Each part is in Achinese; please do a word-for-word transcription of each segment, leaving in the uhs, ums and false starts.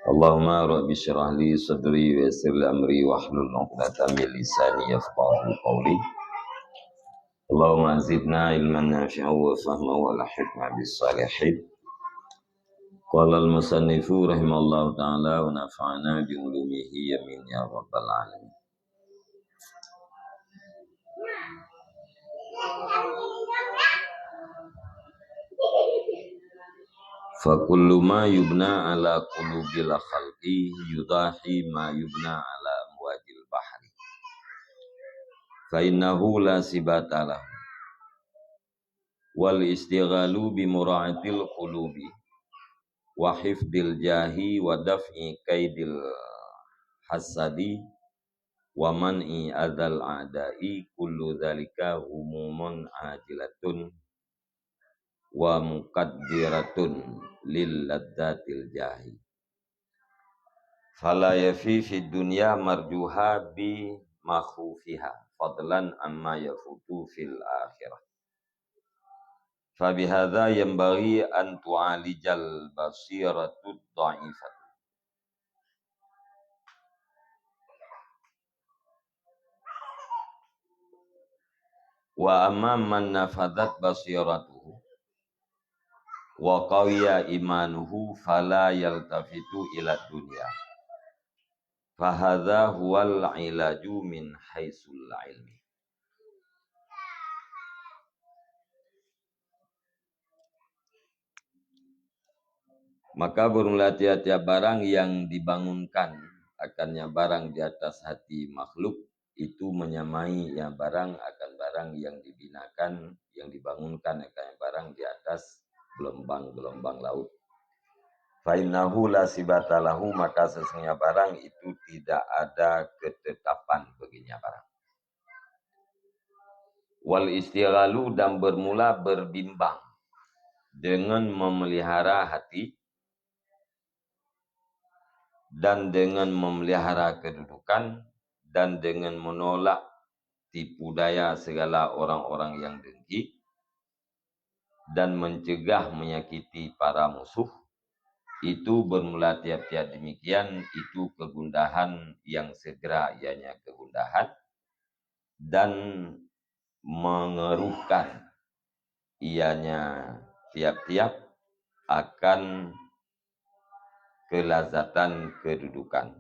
Allahumma rabbi syrah li sadri wa yassir li amri wahlul 'uqdatam min lisani yafqahu qawli. Allahumma zidna ilman nafi'an wa fahman wa alhiqna bis salihin. Qala al-musannifu rahimahullahu ta'ala wa nafa'ana bi ulumihi, amin ya rabbal alamin. Fa kullu ma yubna ala qulubil khalqi yudahi ma yubna ala amwajil bahri. Fa innahu la sibata lahu. Wal istighalu bi mura'atil qulubi wa hifdil jahi wa daf'i kaidil hasadi wa man'i adzal a'da'i, kullu dzalika humumun ajilatun wa muqaddiratun lil ladzatil jahi. Fala yafi fid dunya marjuha bi makhufiha, fadlan amma yafutu fil akhirah. Fabihadza yanbaghi an tu'alijal basiratud dha'ifah. Wa amma man nafadat basiratuhu wa qawiya imanuhu fala yaltafitu ila dunya. Fahadza huwal ilaju min haisul ilmi. Maka beureulah tiap-tiap barang yang dibangunkan akannya barang di atas hati makhluk, itu menyamai ya barang akan barang yang dibinakan, yang dibangunkan akan barang di atas gelombang-gelombang laut. Fa innahu la sibata lahu, maka sesungguhnya barang itu tidak ada ketetapan baginya barang. Wal istighalu, dan bermula berbimbang dengan memelihara hati, dan dengan memelihara kedudukan, dan dengan menolak tipu daya segala orang-orang yang dengki, dan mencegah menyakiti para musuh, itu bermula tiap-tiap demikian, itu kegundahan yang segera, ianya kegundahan, dan mengeruhkan, ianya tiap-tiap akan kelazatan kedudukan.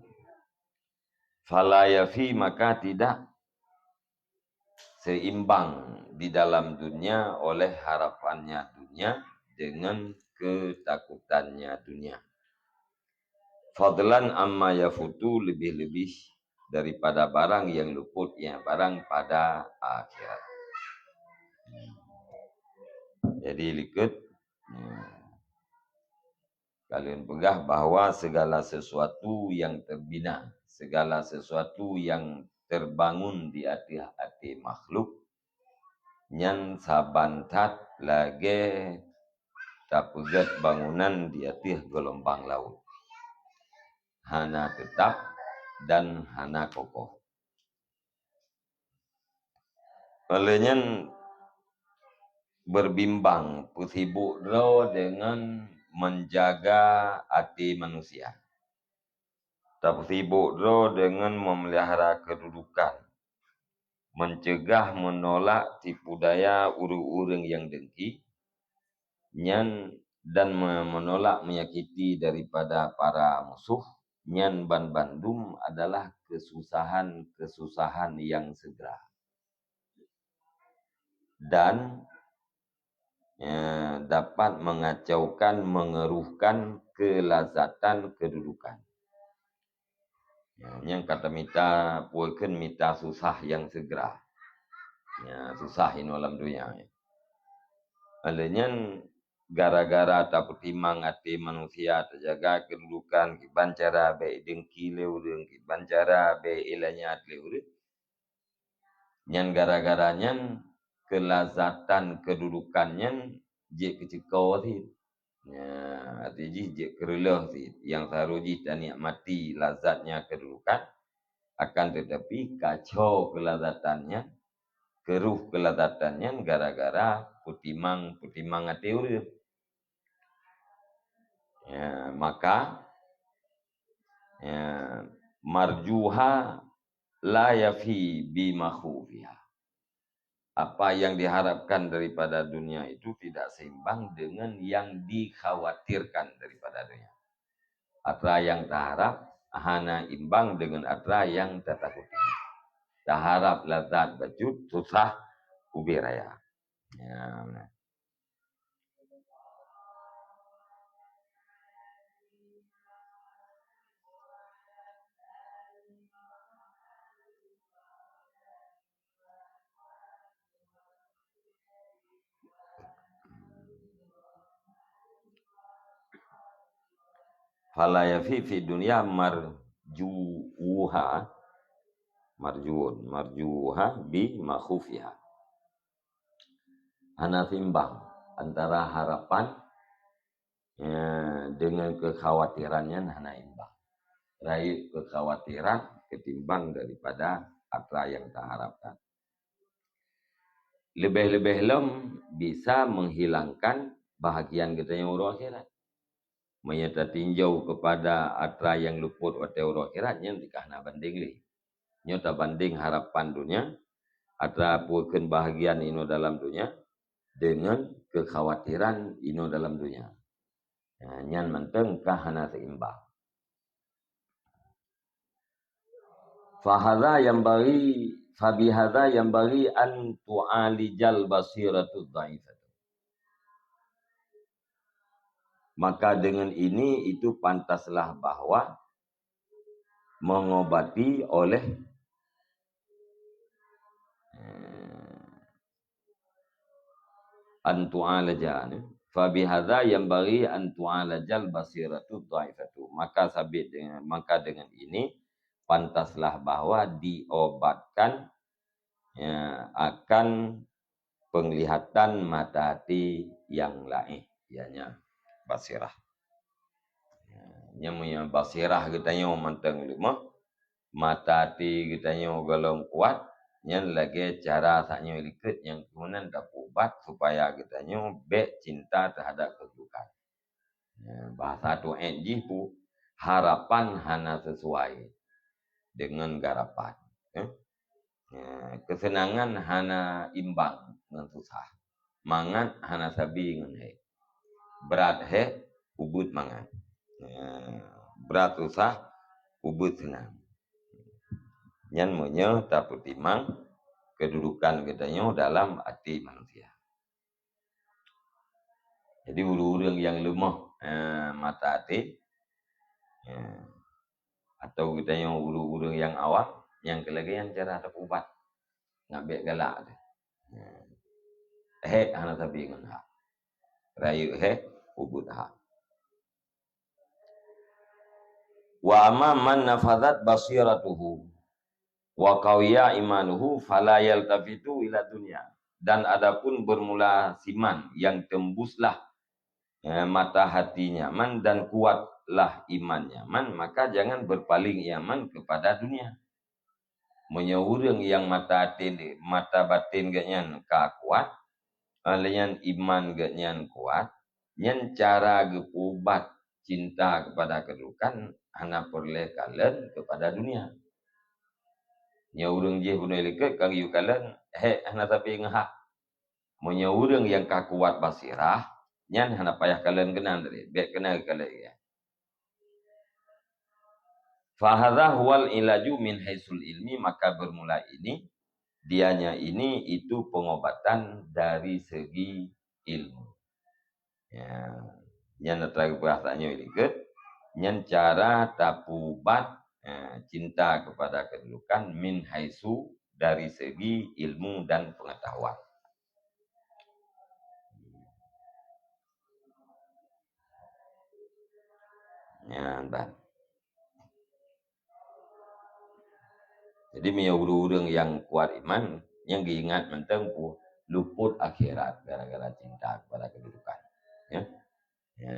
Fala yafi, maka tidak seimbang di dalam dunia oleh harapannya dunia dengan ketakutannya dunia. Fadlan amma yafutu, lebih-lebih daripada barang yang luput, ya, barang pada akhirat. Jadi likot, ya, kalian peugah bahwa segala sesuatu yang terbina, segala sesuatu yang terbangun di ateueh até makhluk, nyan saban that lagée tapeugét bangunan di ateueh geulumbang laôt. Hana teutap dan hana kokoh. Óh lheueh nyan beurbimbang, peusibok droe deungon menjaga até manusia. Tapeusibok droe deungon memelihara keududukan, mencegah, menolak tipu daya ureuëng-ureuëng nyang dengki, nyan dan me-, menolak menyakiti daripada para musuh, nyan banbandum adalah kesusahan-kesusahan nyang segera. Dan, eh, dapat mengacaukan, mengeruhkan kelazatan kedudukan. Ya, nyang ka tamita, peue kheun mita susah nyang segera. Ya, susah inoe lam donya nyoe. Óh lheueh nyan, gara-gara tapeutimang até manusia, tajaga keududukan, kiban cara bék dengki lé ureuëng, kiban cara bék ilanyat lé ureuëng. Nyan gara-gara nyan keulazatan keududukan nyan jeuet keuceuko cit. Nyan, arti jih jeuet keureuloh cit. Nyang seharôh jih tanikmati lazatnya keududukan, akan teutapi kacau keulazatan nyan, keuroh keulazatan nyan gara-gara peutimang-peutimang até ureuëng. Ya, maka Ya, marjuha la yafi bi makhufiha. Apa yang diharapkan daripada dunia itu tidak seimbang dengan yang dikhawatirkan daripada dunia. Atra nyang taharab hana imbang dengan atra nyang tatakuti. Taharab lazat bacut, susah ubé raya. Ya, nah. Fala yafi fi dunya marjuha, marjuun, marjuha bi makhufiha. Hana seimbang antara harapan, ya, dengan kekhawatiran nyan hana imbang. Rayeuk kekhawatiran ketimbang daripada atra nyang taharapkan. Leubeh-leubeh lom bisa menghilangkan bahagian geutanyoe uroe akhirat. Meunyoe tatinjau keupada atra nyang luput watée uroe akhirat, nyan teuka hana bandeng lé. Nyoe tabandeng harapan dunia, atra peue kheun bahagian inoe dalam dunia, dengan kekhawatiran inoe dalam dunia. Nah, nyan mantong ka hana seimbang. Fahadza yanbaghi, fabihadza yanbaghi an tu'alijal basiratu dhaifatu. Maka dengan ini itu pantaslah bahwa mengobati oleh, eh, an tu'alaja, ni. Fabihadza yanbaghi an tu'alajal basiratu dhaifatu. Maka sabit dengan, maka dengan ini pantaslah bahwa diobatkan, ya, akan penglihatan mata hati yang lain, ianya basirah. Ya, nyan meunyoe basirah geutanyoe mantong leumoh, mata hati geutanyoe gohlom kuat, nyan lagée cara sak nyoe likot nyang keunan tapeuubat supaya geutanyoe bék cinta teuhadab keududukan. Ya, bahasa tu'et jih pu, harapan hana sesuai dengan garapan. Ya. Ya, keuseunangan hana imbang ngon susah. Mangat hana sabe ngon hék. Brat hék, ubeuet mangat. Ya, brat susah, ubeuet seunang. Nyan meunyoe tapeutimang keududukan geutanyoe dalam até manusia. Jadi, ureuëng-ureuëng nyang leumoh, eh, mata até, eh, atau geutanyoe ureuëng-ureuëng nyang awam, nyang keu lagée nyan cara tapeuubat. Ngat bék galak teuh. Eh, hék hana sabe ngon hak. Rayeuk hék, ubeuet hak. Wa amma man nafazat basiratuhu wa qawiya imanuhu fala yaltafitu ila dunya. Dan adapun bermula siman yang tembuslah, eh, mata hatinya man dan kuatlah imannya man, maka jangan berpaling ia man kepada dunia. Meunyoe ureuëng nyang mata até, mata baten geuhnyan ka kuat, eh, lé nyan iman geuhnyan kuat, nyan cara geupeuubat cinta keupada keududukan hana peureulée kalon keupada dunia. Nyoe ureuëng jih bunoe likot ka geuyue kalon, hék hana sabe ngon hak. Meunyoe ureuëng nyang ka kuat basirah, nyan hana payah kalon keunan tadi, bék keunan kalon ia. Fahadha huwal ilaju min haisul ilmi, maka bermula ini, dianya ini itu pengobatan dari segi ilmu. Ya, nyan atra bahasa nyoe likot, nyan cara tapubat, eh, cinta kepada kedudukan min haisu dari segi ilmu dan pengetahuan. Nyan ban. Jadi, meunyoe ureuëng-ureuëng nyang kuat iman, nyang geuingat mantong pu-, luput akhirat gara-gara cinta kepada kedudukan. Ya. Ya.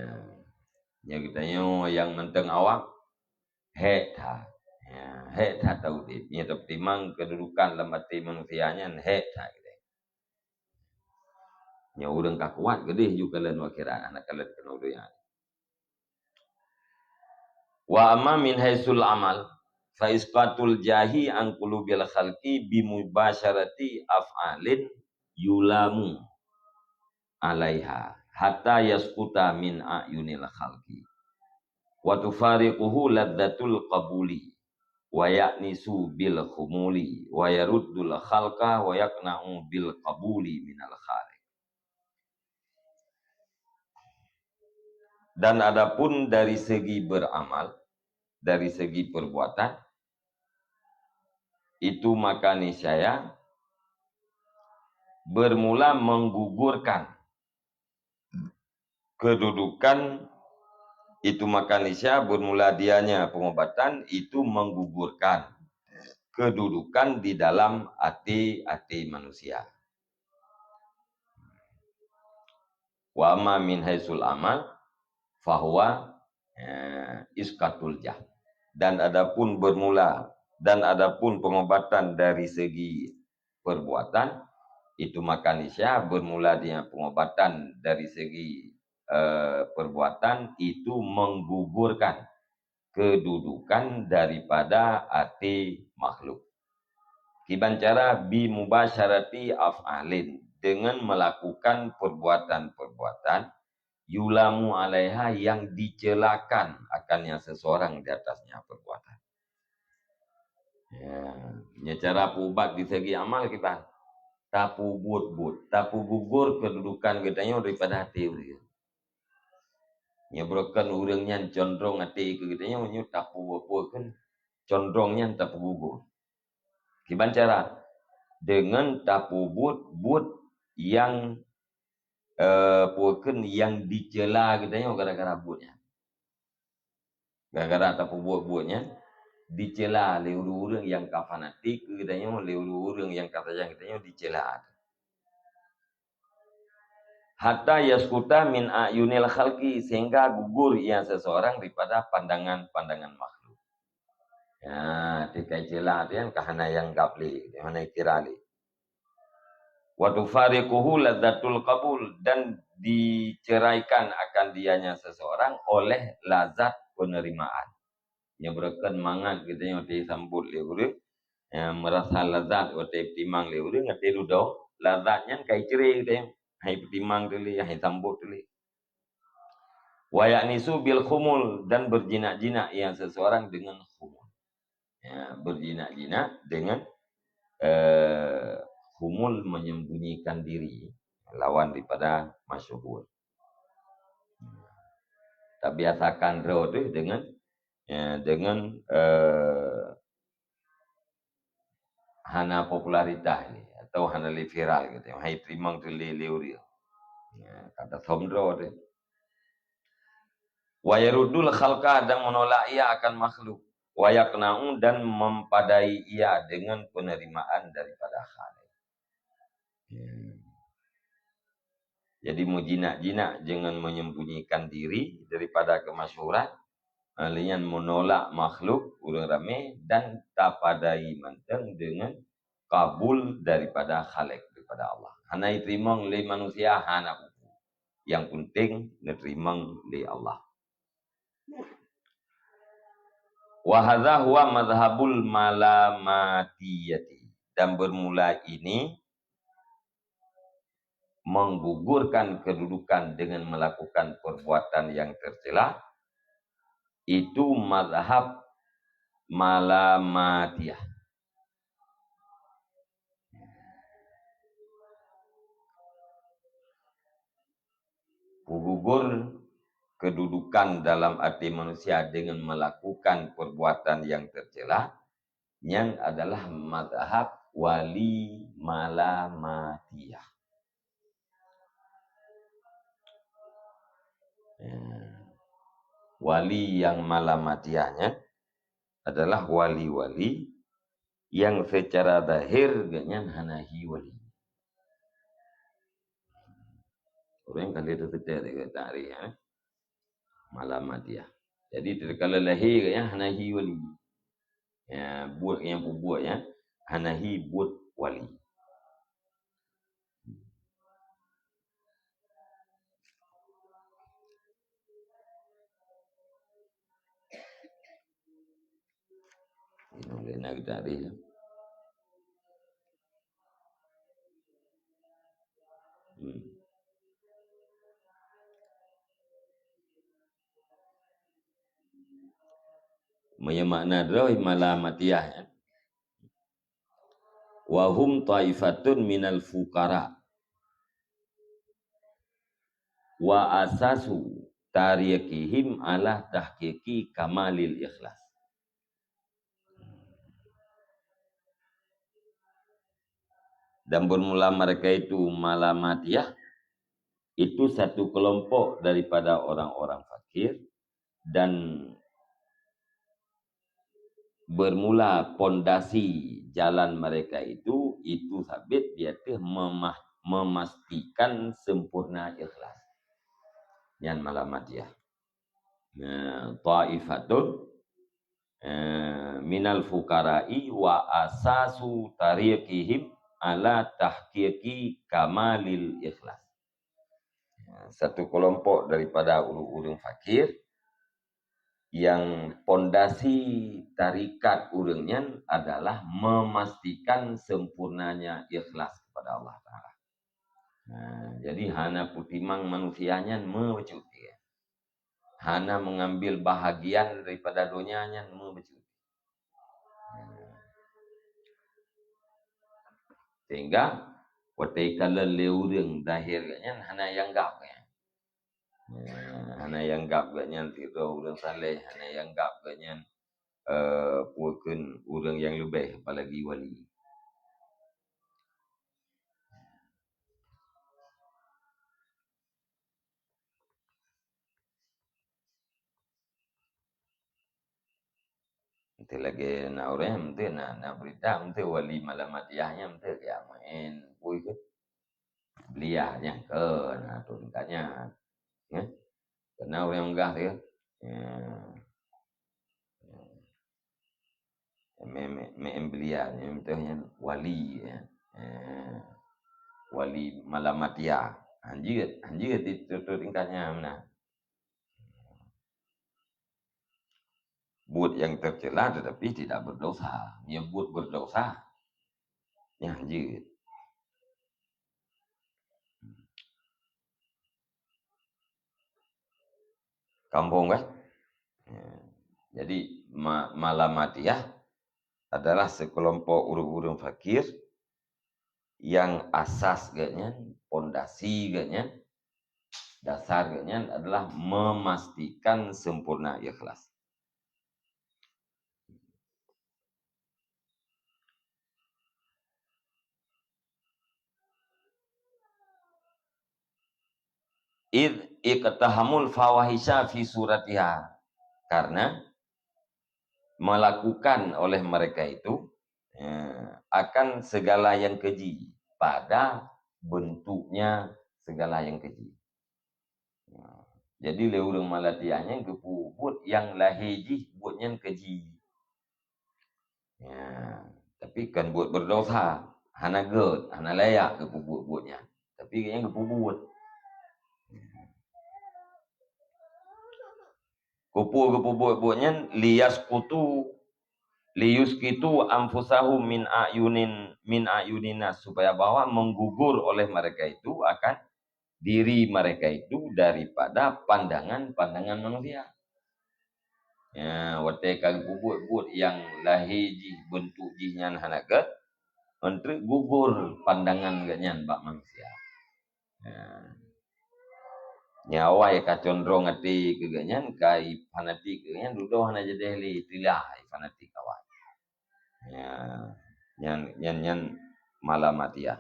Nyoe geutanyoe nyang mantong awam, hék that. Ya, hék that taudeb. Nyoe tapeutimang kedudukan lam até manusia nyan, hék that geutanyoe. Nyoe ureuëng ka kuat geudeh ju kalon akhirat, hana kalon keunoe donya. Wa amma min haitsul amal, fa isqatul jahi an qulubil khalqi bi mubasyarati af'alin yulamu 'alaiha hatta yasquta min a'yunil khalqi. Wa tufariquhu ladzatul qabuli, wa ya'nisu bil khumuli, wa yaruddul khalqa wa yaqna'u bil qabuli minal khaliq. Dan adapun dari segi beramal, dari segi perbuatan, itu maka niscaya bermula menggugurkan kedudukan, itu maka niscaya bermula dianya pengobatan itu menggugurkan kedudukan di dalam até-até manusia. Wa amma min haitsul amal, fahuwa, eh, isqatul jah. Dan adapun bermula, dan adapun pengobatan dari segi perbuatan, itu maka niscaya bermula dengan pengobatan dari segi, eh, perbuatan itu menggugurkan kedudukan daripada até makhluk. Kiban cara bi mubasyarati af'alin, dengan melakukan perbuatan-perbuatan yulamu 'alaiha yang dicelakan akan yang seseorang di atasnya perbuatan. Ya, nyan cara peuubat di segi amal kiban. Tapeubuet-buet, tapeugugor kedudukan geutanyoe daripada até ureuëng. Nyoe beureukan ureuëng nyan condrong até keu geutanyoe, nyoe tapeubuet-buet kheun condrong nyan tapeugugor. Kiban cara? Deungon tapeubuet-buet nyang, eh, peue kheun nyang dicela geutanyoe gara-gara buet nyan. Gara-gara tapeubuet-buet nyan, dicela lé ureuëng-ureuëng nyang ka fanatik keu geutanyoe, lé ureuëng-ureuëng nyang ka sayang geutanyoe, dicela. Hatta yaskuta min ayunil khalqi, sehingga gugur ia seseorang daripada pandangan-pandangan makhluk. Ya, tika cela tu kan ka hana nyang gab lé, hana kira lé. Wa tufariquhu ladzatul qabul, dan diceraikan akan dianya seseorang oleh lazat penerimaan. Nyang beureukan mangat geutanyoe watée sambot lé ureuëng, nyang meurasa lazat watée peutimang lé ureuëng, watée dudoe, lazat nyan ka icre geutanyoe. Hai peutimang teulé, hai sambot teulé. Wa ya'nisu bil khumul, dan berjinak-jinak ia seseorang dengan khumul. Ya, berjinak-jinak dengan, eh, khumul menyembunyikan diri lawan daripada masyhur. Tabiasakan droe tu dengan, ya, dengan, eh, hana popularitas ni atau hana lé viral gitu. Hai teurimong tu lé, lé ureuëng. Ya, kata som droe tu. Wa yaruddul khalqa, dan menolak ia akan makhluk. Wa yaqna'u, dan mempadai ia dengan penerimaan daripada Khaliq. Ya. Jadi meujinak-jinak dengan menyembunyikan diri daripada kemasyhuran, eh, lé nyan menolak makhluk, ureuëng ramé, dan tapadai mantong dengan kabul daripada Khaliq, daripada Allah. Hana iteurimong lé manusia, hana peue-peue. Yang penting neuteurimong lé Allah. Wa hadza huwa madhhabul malamatiyati. Dan bermula ini menggugurkan kedudukan dengan melakukan perbuatan yang tercela, itu mazhab malamatiyah. Gugur kedudukan dalam até manusia dengan melakukan perbuatan yang tercela, nyan adalah mazhab wali malamatiyah. Ya. Wali yang malamatiyah nyan adalah wali-wali yang secara zahir gobnyan hana hi wali. Ureuëng kan dia tersedia dekat takrif, ya. Malamatiyah. Jadi, tatkala lahé gobnyan hana hi wali. Ya, buet nyang peubuet nyan hana hi buet wali. Inoe lé na geutarikh. Hmm. Meunyoe makna droe malamatiyah, ya. Wa hum taifatun minal fuqara. Wa asasu tarikihim ala tahqiqi kamalil ikhlas. Dan bermula mereka itu malamatiyah, itu satu kelompok daripada orang-orang fakir, dan bermula pondasi jalan mereka itu, itu sabit di ateueh memah-, memastikan sempurna ikhlas. Nyan malamatiyah. Nah, taifatun, eh, minal fuqara'i wa asasu tariqihim ala tahqiqi kamalil ikhlas. Ya, satu kelompok daripada ureuëng-ureuëng fakir yang pondasi tarikat ureuëng nyan adalah memastikan sempurnanya ikhlas kepada Allah Taala. Nah, jadi hana peutimang manusia nyan meubacut. Hana mengambil bahagian daripada donya nyan meubacut. Sehingga watée kalon lé ureuëng zahir geuh nyan hana nyang gab geuh nyan. Hana nyang gab geuh nyan sidroe ureuëng saleh, hana nyang gab geuh nyan, eh, peue kheun ureuëng nyang leubeh, apalagi wali. Enteuk lagée na ureuëng, enteuk na, na beurita, enteuk wali malamatiyah nyan, enteuk ya main pui ke. Belia nyan ke, na tu tingkat nyan. Ya. Kena ureuëng meugah tu. Ya. Me, me, me belia nyan, beutôi nyan wali, ya. Eh, wali malamatiyah. Hanjeuet, hanjeuet di tu, tu tingkat nyan meunan. Buet nyang tercela tetapi tidak berdosa. Nyang buet berdosa, nyan jeuet. Kampung kan? Ya. Jadi, ma-, malamatiyah adalah sekelompok ureuëng-ureuëng fakir yang asas geuh nyan, pondasi geuh nyan, dasar geuh nyan adalah memastikan sempurna ikhlas. Id iqtahamul fawahisha fi suratiha. Karena melakukan oleh mereka itu, ya, akan segala yang keji, pada bentuknya segala yang keji. Ya. Jadi, lé ureuëng malamatiyah nyan geupeubuet nyang lahé jih buet nyan keji. Ya, tapi kon buet berdosa, hana gét, hana layak geupeubuet buet nyan. Tapi nyan geupeubuet. Keupeue geupeubuet buet nyan? Liyaskutu, liyuskitu anfusahum min ayunin, min ayunina, supaya bahwa menggugur oleh mereka itu akan diri mereka itu daripada pandangan-pandangan manusia. Ya, watée ka geupeubuet buet nyang lahé jih, beuntuk jih nyan hana gét, meuntreuk gugur pandangan geuh nyan bak manusia. Ya. Nyang awai ka condrong até keu geuh nyan, ka fanatik keu geuh nyan, dudoe hana jadeh lé, teulah fanatik awai. Ya. Nyan, nyan, nyan malamatiyah.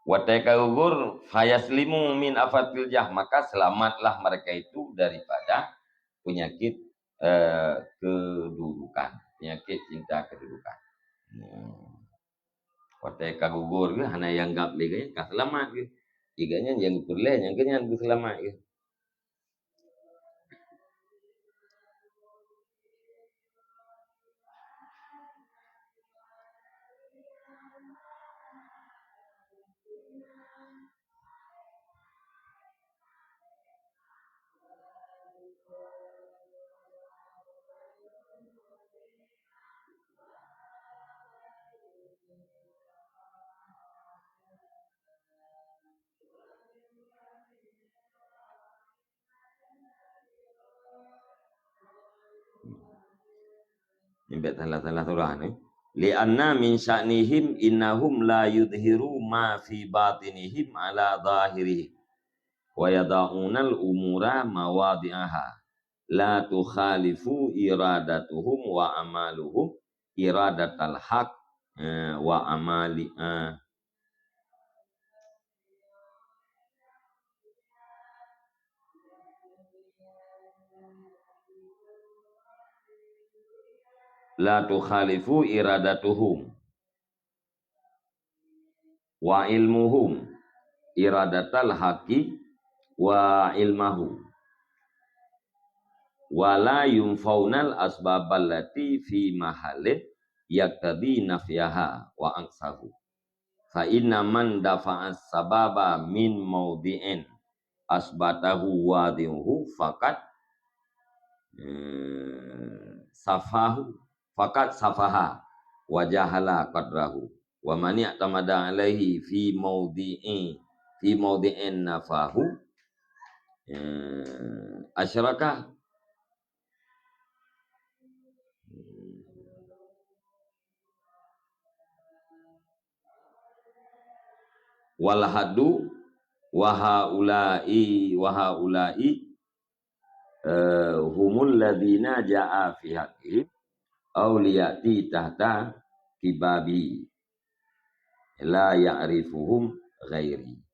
Watée ka gugur, fayaslimu min afatil jah, maka selamatlah mereka itu daripada penyakit, eh, kedudukan, penyakit cinta kedudukan. Hmm. Watée ka gugur geuh, hana nyang gab lé geuh, ka seulamat geuh. Geuh nyan nyang geupeureulée, nyang geuh nyan geuseulamat geuh. Nibak salah-salah surah ni. Li'anna min sya'nihim innahum la yudhiru ma fi batinihim ala zahirihim. Wa yada'unal umura mawadi'aha. La tukhalifu iradatuhum wa amaluhum iradatal haq, eh, wa amali, eh. La tukhalifu iradatuhum wa ilmuhum iradatal haqi wa ilmahu. Wa la yunfaunal asbabal lati fi mahallin yaqtadi nafyaha wa aksahu. Fa inna man dafa'as sababa min maudi'in asbatahu wadi'uhu faqad, eh, safahu, faqad safaha wa jahala qadrahu. Wa man i'tamada alaihi fi maudi'i, fi maudi'in nafahu, eh, asyraka. Wal haddu wa haula'i, wa haula'i, eh, humul ladzina ja'a fi haqqihim aw liya'ti tahta kibabi la ya'rifuhum ghairi.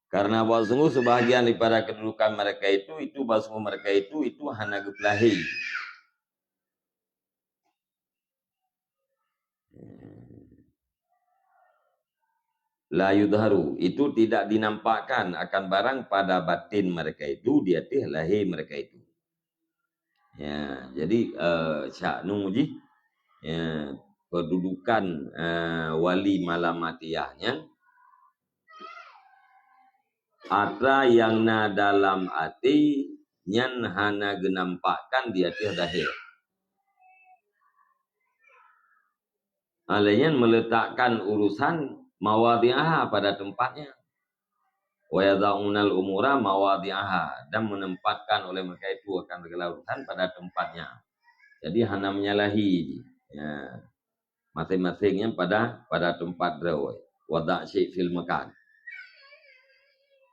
Karena bahwa sungguh sebahagian daripada kedudukan mereka itu, itu bahwa sungguh mereka itu, itu hana geupeulahé. La yudharu, itu tidak dinampakkan akan barang pada batin mereka itu, di ateueh lahé mereka itu. Ya, jadi, eh, sya'nu jih, ya, kedudukan, eh, wali malamatiyah nyan, atra nyang na dalam até nyan hana geunampakkan di ateueh dahé. Alèh nyan meletakkan urusan mawadhi'aha pada tempatnya. Wa yadha'unal umura mawadhi'aha, dan menempatkan oleh mereka itu akan segala urusan pada tempatnya. Jadi hana menyalahi, ya. Masing-masing nyan pada, pada tempat droe. Wadha' syai' fil makan.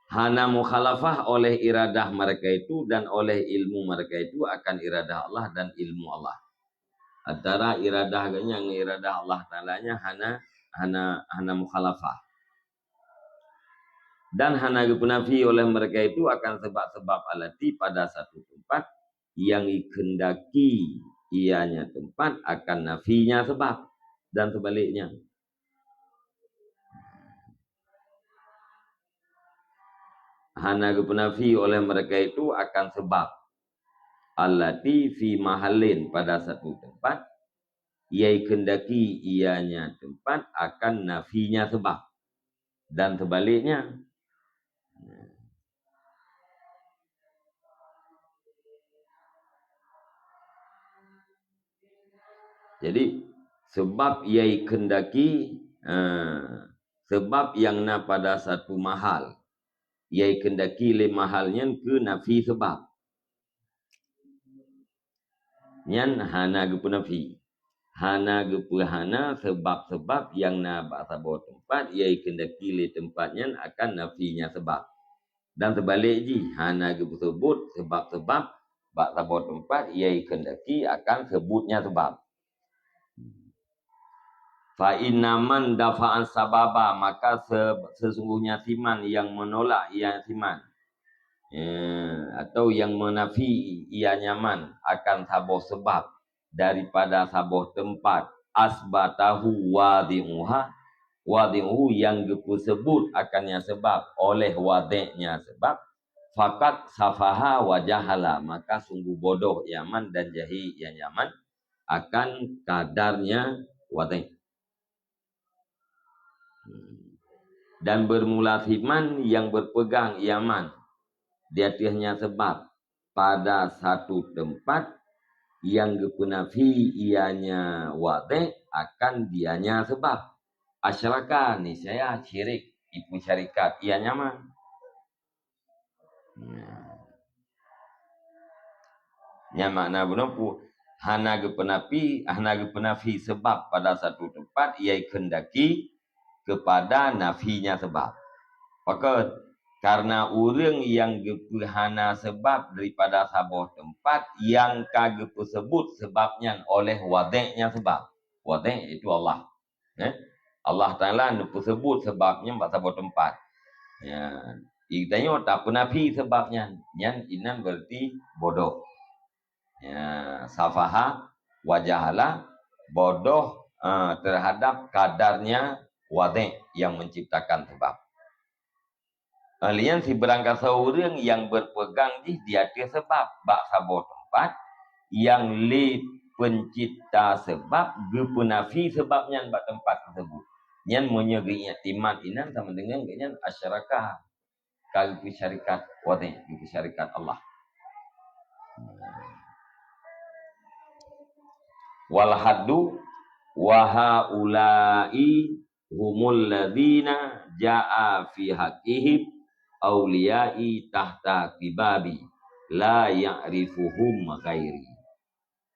Hana mukhalafah oleh iradah mereka itu dan oleh ilmu mereka itu akan iradah Allah dan ilmu Allah. Antara iradah geuh nyan ngon iradah Allah Taala nyan hana, hana, hana mukhalafah. Dan hana geupeunafi oleh mereka itu akan sebab-sebab allati pada satu tempat yang dikehendaki ianya tempat akan nafinya sebab, dan sebaliknya. Hana geupeunafi oleh mereka itu akan sebab. Allati fi mahallin, pada satu tempat, yang dikehendaki ianya tempat akan nafinya sebab. Dan sebaliknya. Jadi, sebab yang dikehendaki, eh, sebab yang na pada satu mahal, yang dikehendaki lé mahal nyan keu nafi sebab. Nyan hana geupeunafi. Hana geupeuhana sebab-sebab yang na bak saboh tempat, yang dikehendaki lé tempat nyan akan nafinya sebab. Dan seubalik jih, hana geupeusebut sebab-sebab bak saboh tempat, yang dikehendaki akan sebutnya sebab. Fa inna man dafa'an sababa, maka se-, sesungguhnya siman yang menolak ia siman, eh, atau yang menafi ia nyaman akan saboh sebab daripada saboh tempat, asbatahu wadhi'uha, wadhi'uhu yang geupeusebut akannya sebab oleh wadhi'nya sebab, faqad safaha wa jahala, maka sungguh bodoh ia man dan jahil ia nyaman akan kadarnya wadhi'. Hmm. Dan bermula siman yang berpegang ia man di ateueh nya sebab pada satu tempat yang geupeunafi ianya wadéh akan dianya sebab. Asyraka, niscaya syirik, ipeusyarikat ianya man. Nah. Nyan makna bunoe pu-, hana geupeunafi, hana geupeunafi sebab pada satu tempat, ia kehendaki kepada nafinya sebab. Pakon? Karena ureuëng nyang geupeuhana sebab daripada saboh tempat nyang ka geupeusebut sebab nyan oleh wadéhnya sebab. Wadéh yaitu Allah. Eh? Allah Taala neupeuseubut sabab nyan bak saboh teumpat. Ya, geutanyoe tapeunafi sabab nyan. Nyan inan berarti bodoh. Ya, safaha wa jahala, bodoh, eh, terhadap kadarnya wadéh yang menciptakan sebab. Lian sibarang kasoe ureuëng nyang berpegang jih di ateueh sebab bak saboh teumpat, nyang lé peuncipta sebab geupeunafi sebab nyan bak teumpat teusebut. Nyan meunyoe geuiktikad inan sama deungon geuhnyan asyraka, ka geupeusyarikat wadéh, geupeusyarikat Allah. Wal haddu wa haula'i humul ladzina ja'a fi haqqihim auliya'i tahta kibabi la ya'rifuhum ghairi.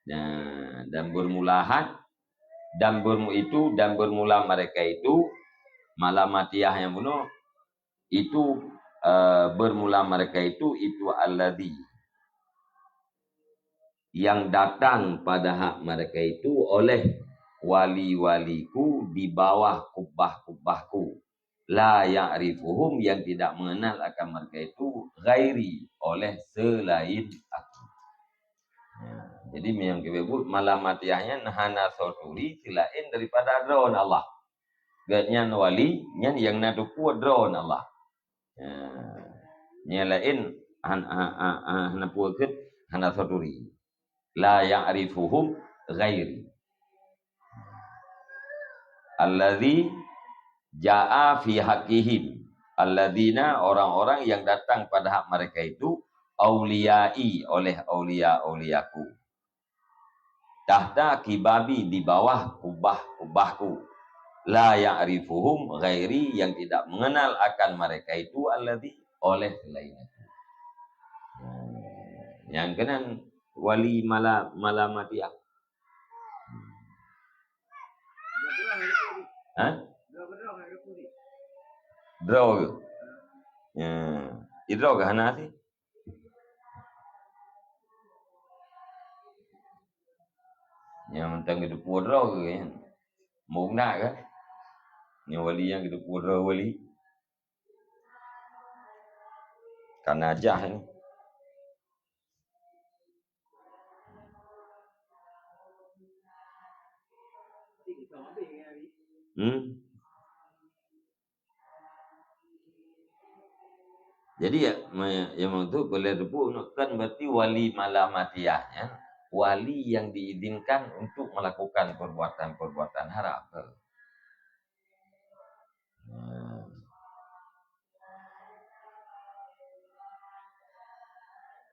Nah, dan bermula had, dan bermu-, itu, dan bermula mereka itu, malamatiah nyang bunoe, itu, eh, bermula mereka itu, itu alladzi yang datang pada hak mereka itu oleh wali-waliku di bawah kubah-kubahku. La ya'rifuhum, yang tidak mengenal akan mereka itu, ghairi, oleh selain aku. Ya, jadi meunyoe geubeuet malamatiah nyan hana soe turi selain daripada droe Allah. Gobnyan wali, nyan nyang na teupeue droe Allah. Ya. Nyang laén han-, ha-, ha-, ha-, hana peue kheun, hana soe turi. La ya'rifuhum ghairi. Alladzi ja'a fi haqqihim. Alladzina, orang-orang yang datang pada hak mereka itu, auliya'i, oleh aulia-auliaku. Tahta kibabi, di bawah kubah-kubahku. La ya'rifuhum ghairi, yang tidak mengenal akan mereka itu alladzi, oleh selain aku. Nyang keunan wali mala-, malamatiah. Hah? Droe ke? Ya. Idroe ke hana sih? Nyang mantong geuteupeue droe geuh nyan. Meunak kan? Nyang wali nyang geuteupeue droe wali. Kana jah ni. Hmm. Jadi ya, me-, yang itu boleh teupeue kan berarti wali malamatiah, ya. Wali yang diizinkan untuk melakukan perbuatan-perbuatan haram. Hmm.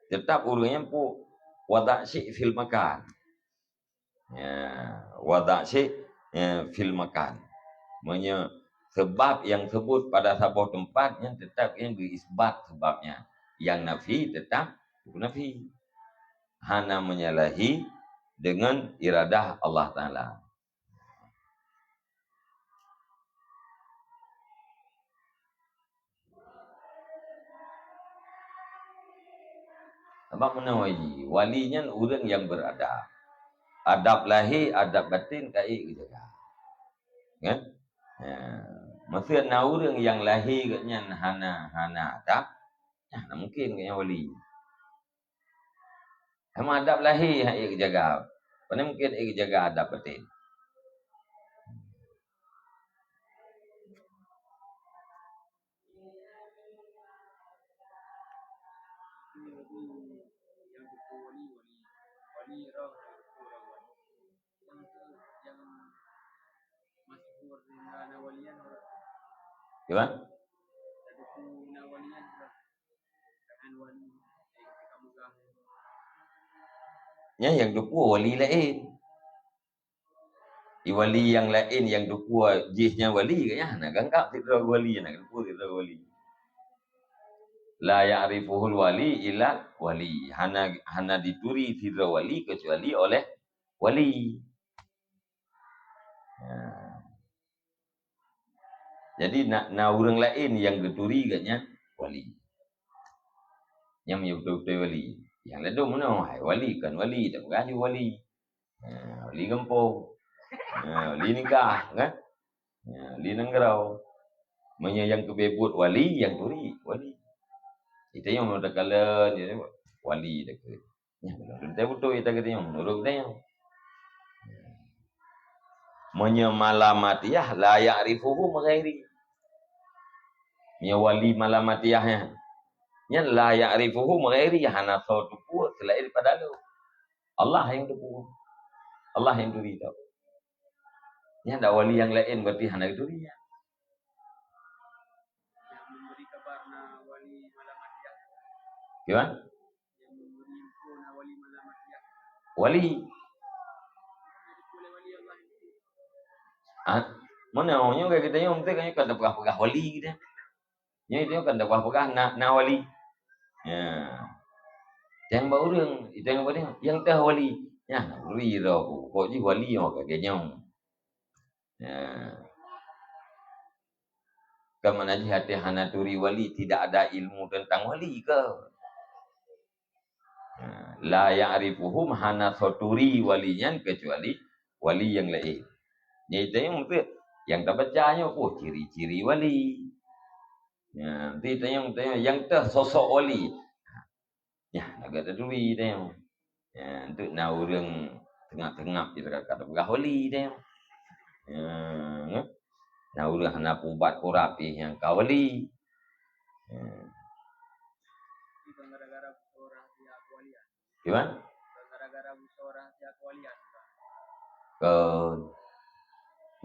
Tetap ureuëng nyan pu-, wada' syai' fil makan. Ya, wada' syai', ya, fil makan. Meunyoe sebab nyang sebut pada saboh teumpat, nyan tetap nyan geuisbat sebab nyan. Nyang nafi tetap nafi. Hana menyalahi dengan iradah Allah Taala. Sabab meunan wali, wali nyan ureuëng nyang beradab. Adab lahé, adab batin ka ék geujaga. Kan? Ha. Meusé na ureuëng nyang lahé geuhnyan hana, hana adab, nyan hana mungken geuhnyan wali. Sama adab lahé han ék geujaga. Pane mungken ék geujaga adab batin. Kiban? Nyan nyang teupeue wali laén. Di wali nyang laén nyang teupeue jih nyan wali, nyan hana geuanggab sidroe wali, hana teupeue sidroe wali. La ya'rifuhul wali illa wali. Hana, hana dituri sidroe wali keucuali oleh wali. Ya. Jadi na, na ureuëng laén nyang geuturi geuh nyan wali. Nyang meunyoe beutôi-beutôi wali. Nyang ladôm meunoe, hai wali, kon wali, tak peugah ju wali. Ha, wali gampông. Ha, wali nikah, kan? Ha, wali nanggroe. Meunyoe nyang keubeubeuet wali, nyang turi wali. Itu nyang meutakala wali dekat. Nyan beutôi-beutôi geutanyoe, menurut geutanyoe. Meunyoe Malamatiyah, la ya'rifuhu ghairi. Meunyoe wali Malamatiyah nyan, nyan la ya'rifuhu ghairi, hana soe teupeue selain daripada Allah. Allah nyang teupeue. Allah nyang turi tau. Nyan dak wali nyang laén berarti hana geuturi nyan. Kiban? Wali. Ah, mana orang nyoe kata nyoe mesti kan kan peugah-peugah wali gitu. Nyoe itu kan peugah-peugah na, na wali. Ya. Yang bak ureuëng, itu yang bak ureuëng, yang teuh wali. Ya, wali dah aku. Kok ji wali nyoe kagak nyoe. Ya. Kan mana jih hati hana turi wali, tidak ada ilmu tentang wali ke? Ha, la ya'rifuhum, hana soe turi wali nyan kecuali wali nyang laén. Nyan itu yang betul. Yang tabaca nyoe, oh, ciri-ciri wali. Ya, nanti tanya, tanya yang teh sosok wali. Ya, agak taturi tanya. Ya, untuk na ureuëng tengap-tengap je dekat kata peugah wali tanya. Ya, na ureuëng hana pubat kurap nyang ka wali. Ya. Kiban? Ke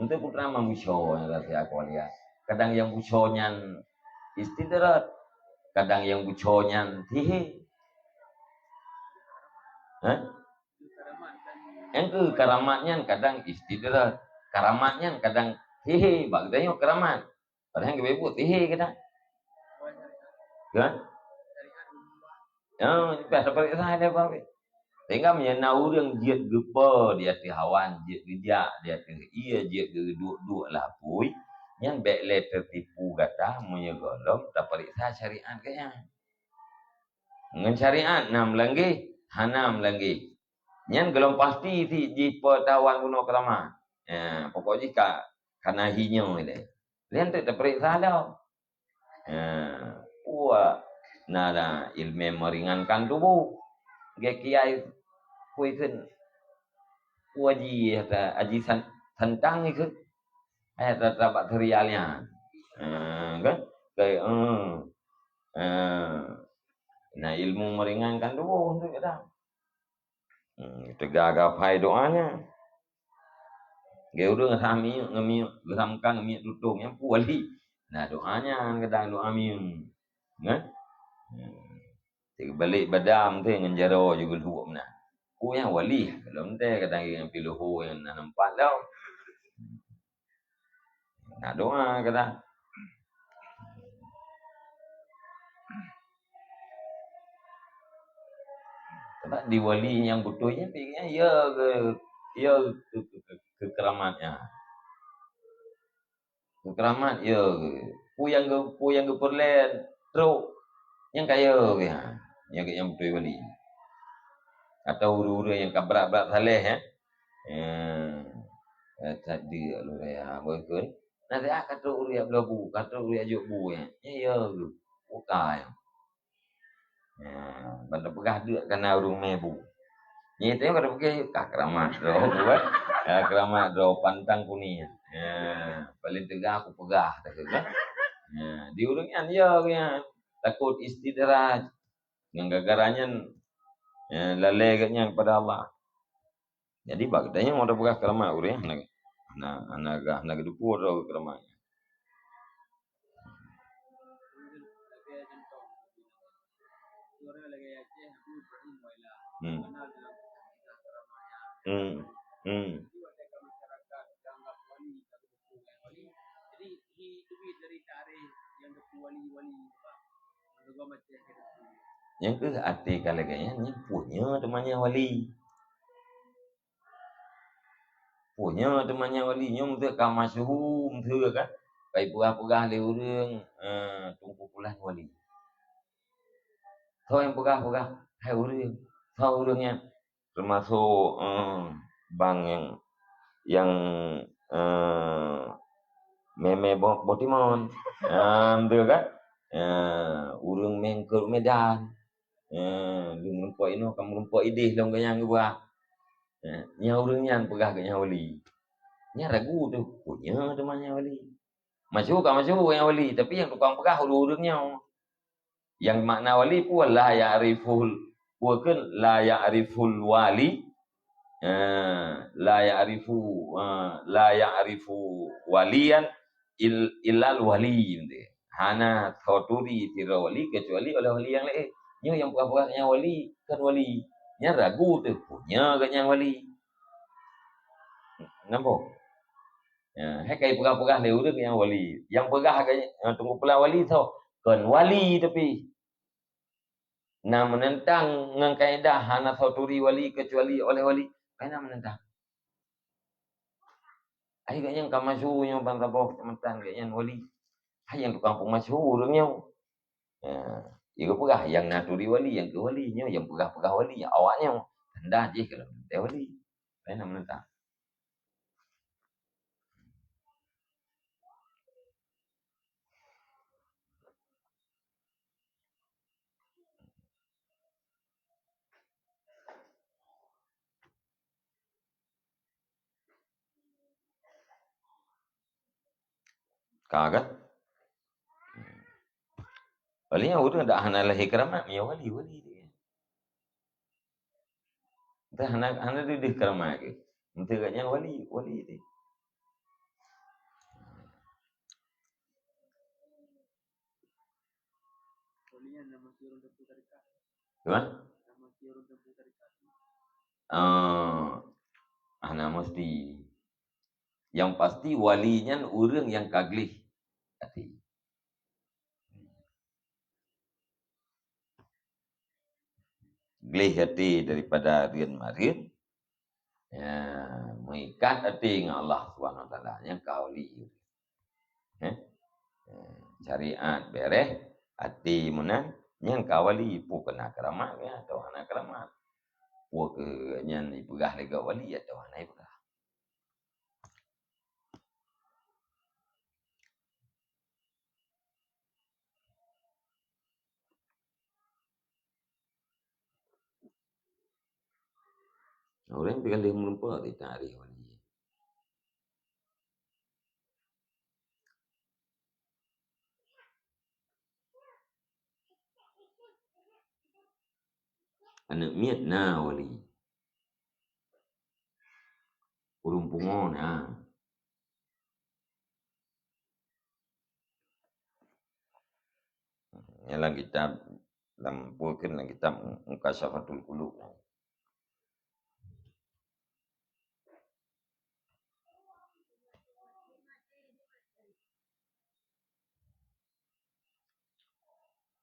untuk putra manusia yang rahsia kualian. Kadang yang buco nyan istidraj, kadang yang buco nyan sihé. Hah? Yang ke karamat nyan kadang istidraj, karamat nyan kadang sihé, bak geutanyoe karamat. Padahai geubeuet sihé kita. Kan? Ya, lepas tapareksa dia apa? Sehingga meunyoe na ureuëng jeuet geupo di ateueh awan, jeuet geujak di ateueh ie, jeuet geuduek-duek lapui, nyan bék lé teutipu gata meunyoe gohlom tapareksa syariat geuh nyan. Ngon syariat na meulanggeh, hana meulanggeh. Nyan gohlom pasti si jipeutawan bunoe keuramat. Ya, pokok jih ka, ka na hi nyoe lé. Lé teuk tapareksa lom. Ha, puak na, na ilmu meringankan tubuh. Gé kiai kui kheun. Puak ji ta aji san-, santang ikheun. Eh, ta, ta bak terial nyan. Ha, kan? Kai, eh. Ha. Na ilmu meringankan tubuh tu kata. Hmm, teuga gapai doa nyan. Geu ureuëng rhah minyeuk ngon minyeuk geusamkan ngon minyeuk tutong nyang pu wali. Nah, doa nyan kadang doa minyeuk. Kan? Hmm. Cek balik badam tu ngon jaroe juga lhok meunan. Ku nyang wali, kalau ente kadang ngon piloho nyang na nampak tau. Nak doa kata. Sebab di wali nyang beutôi nyan, ya ke, ya ke, ke, ke, ke keramat nyan. Keramat, ya ke. Peue nyang ge-, peue nyang geupeureulée trok, nyang kaya ke, ha. Nyang ke nyang beutôi wali. Atau ureuëng-ureuëng nyang ka brat-brat saleh, ya. Ya. Eh, tadi lôn raya, boy kun. Nah, dia ka trok ureuëng bloe bu, ka trok ureuëng jok bu, ya. Ya, ya ke. Bukai. Ha, ban tapeugah deuk kana ureuëng mé bu. Nyan teuh ban tapeugah ka keramat droe bu, kan? Ha, keramat droe pantang kuning. Ha, paling teuga aku peugah takheun, kan? Ha, di ureuëng nyan ya, ya. Takot istidraj. Ngon gara-gara nyan, ya, lalé geuh nyan kepada Allah. Jadi bak geutanyoe meunyoe tapeugah keramat ureuëng hana, hana, hana gah, hana geuteupeue droe keramat. Hmm. Hmm. Hmm. Nyang keuh até ka lagèe nyan, nyan peue nyoe teuma nyang wali. Peue nyoe teuma nyang wali, nyoe meuseu ka masyhur, meuseu kan. Ka jipeugah-peugah lé ureueng, eh, Teungku Pulan wali. Soe nyang peugah-peugah, hai ureueng, soe ureueng nyan? Teumasok, eh, bang nyang, nyang, eh, mè-mè boh, boh timon. Ah, beutôi kan? Ah, ureueng mè eungkôt u Medan. Ah, lôn meurumpok inoe, ka meurumpok idéh lom gobnyan geuba. Ah, nyang ureueng nyan peugah gobnyan wali. Nyan ragu teuh, peue nyoe teuma nyang wali. Masyhur ka masyhur nyang wali, tapi nyang tukang peugah ureueng-ureueng nyoe. Nyang makna wali peue la ya'riful, peue kheun la ya'riful wali? Eh, la ya'rifu, eh, la ya'rifu waliyan il-, illal wali. Hana soe turi sidroe wali keucuali oleh wali nyang laén. Nyoe nyang peugah-peugah nyang wali, kon wali. Nyan ragu teuh, peue nyoe gobnyan wali. Nampak? Ya, hai ka jipeugah-peugah lé ureueng nyang wali. Nyang peugah ke, eh, Teungku Pulan wali soe? Kon wali tapi. Na meunentang ngon kaedah hana soe turi wali keucuali oleh wali. Hai na meunentang. Hai gobnyan ka masyhur nyoe ban saboh keucamatan gobnyan wali. Hai nyang tukang peumasyhur ureueng nyoe. Ya, jipeugah nyang na turi wali, nyang keu wali nyoe, nyang peugah-peugah wali, awak nyoe. Tanda jih kalau teuntèe wali. Hai na meunentang. Ka kan? Wali nyan ureueng dak hana lahé keuramat, ya wali, wali dia. Dah hana, hana deuh karamat geuh. Meuteuga nyan wali, wali teuh. Tuan? Ah, hana meusti. Nyang pasti wali nyan ureueng nyang ka gleh até. Gleh até daripada rheun marheun, ya, meuikat até ngon Allah Subhanahu Wa Taala, nyan ka wali. Eh? Eh, syariat bereh, até meunan, nyan ka wali. Peue keu na keuramat, ya, atawa hana keuramat. Peue keu nyan jipeugah lé gob wali atawa hana jipeugah. Ureueng pih ka lheueh meureumpok di takrif wali. Aneuk miet na wali. Ureueng pungo na. Nyan lam kitab, lam peue kheun lam kitab Mukasyafatul Qulub.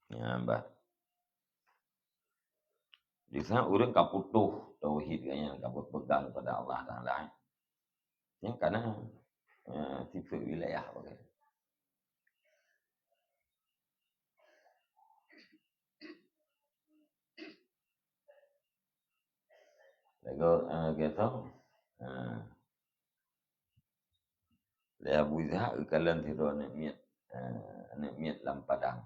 Ya, bah. Di sana ureueng ka putôh tauhid geuh nyan, ka berpegang kepada Allah Taala. Nyan kana, eh, sifat wilayah bagai. Lagu, eh, gitu. Eh. Lé Abu Ishaq geukalon sidroe aneuk miet, eh, aneuk miet lam padang.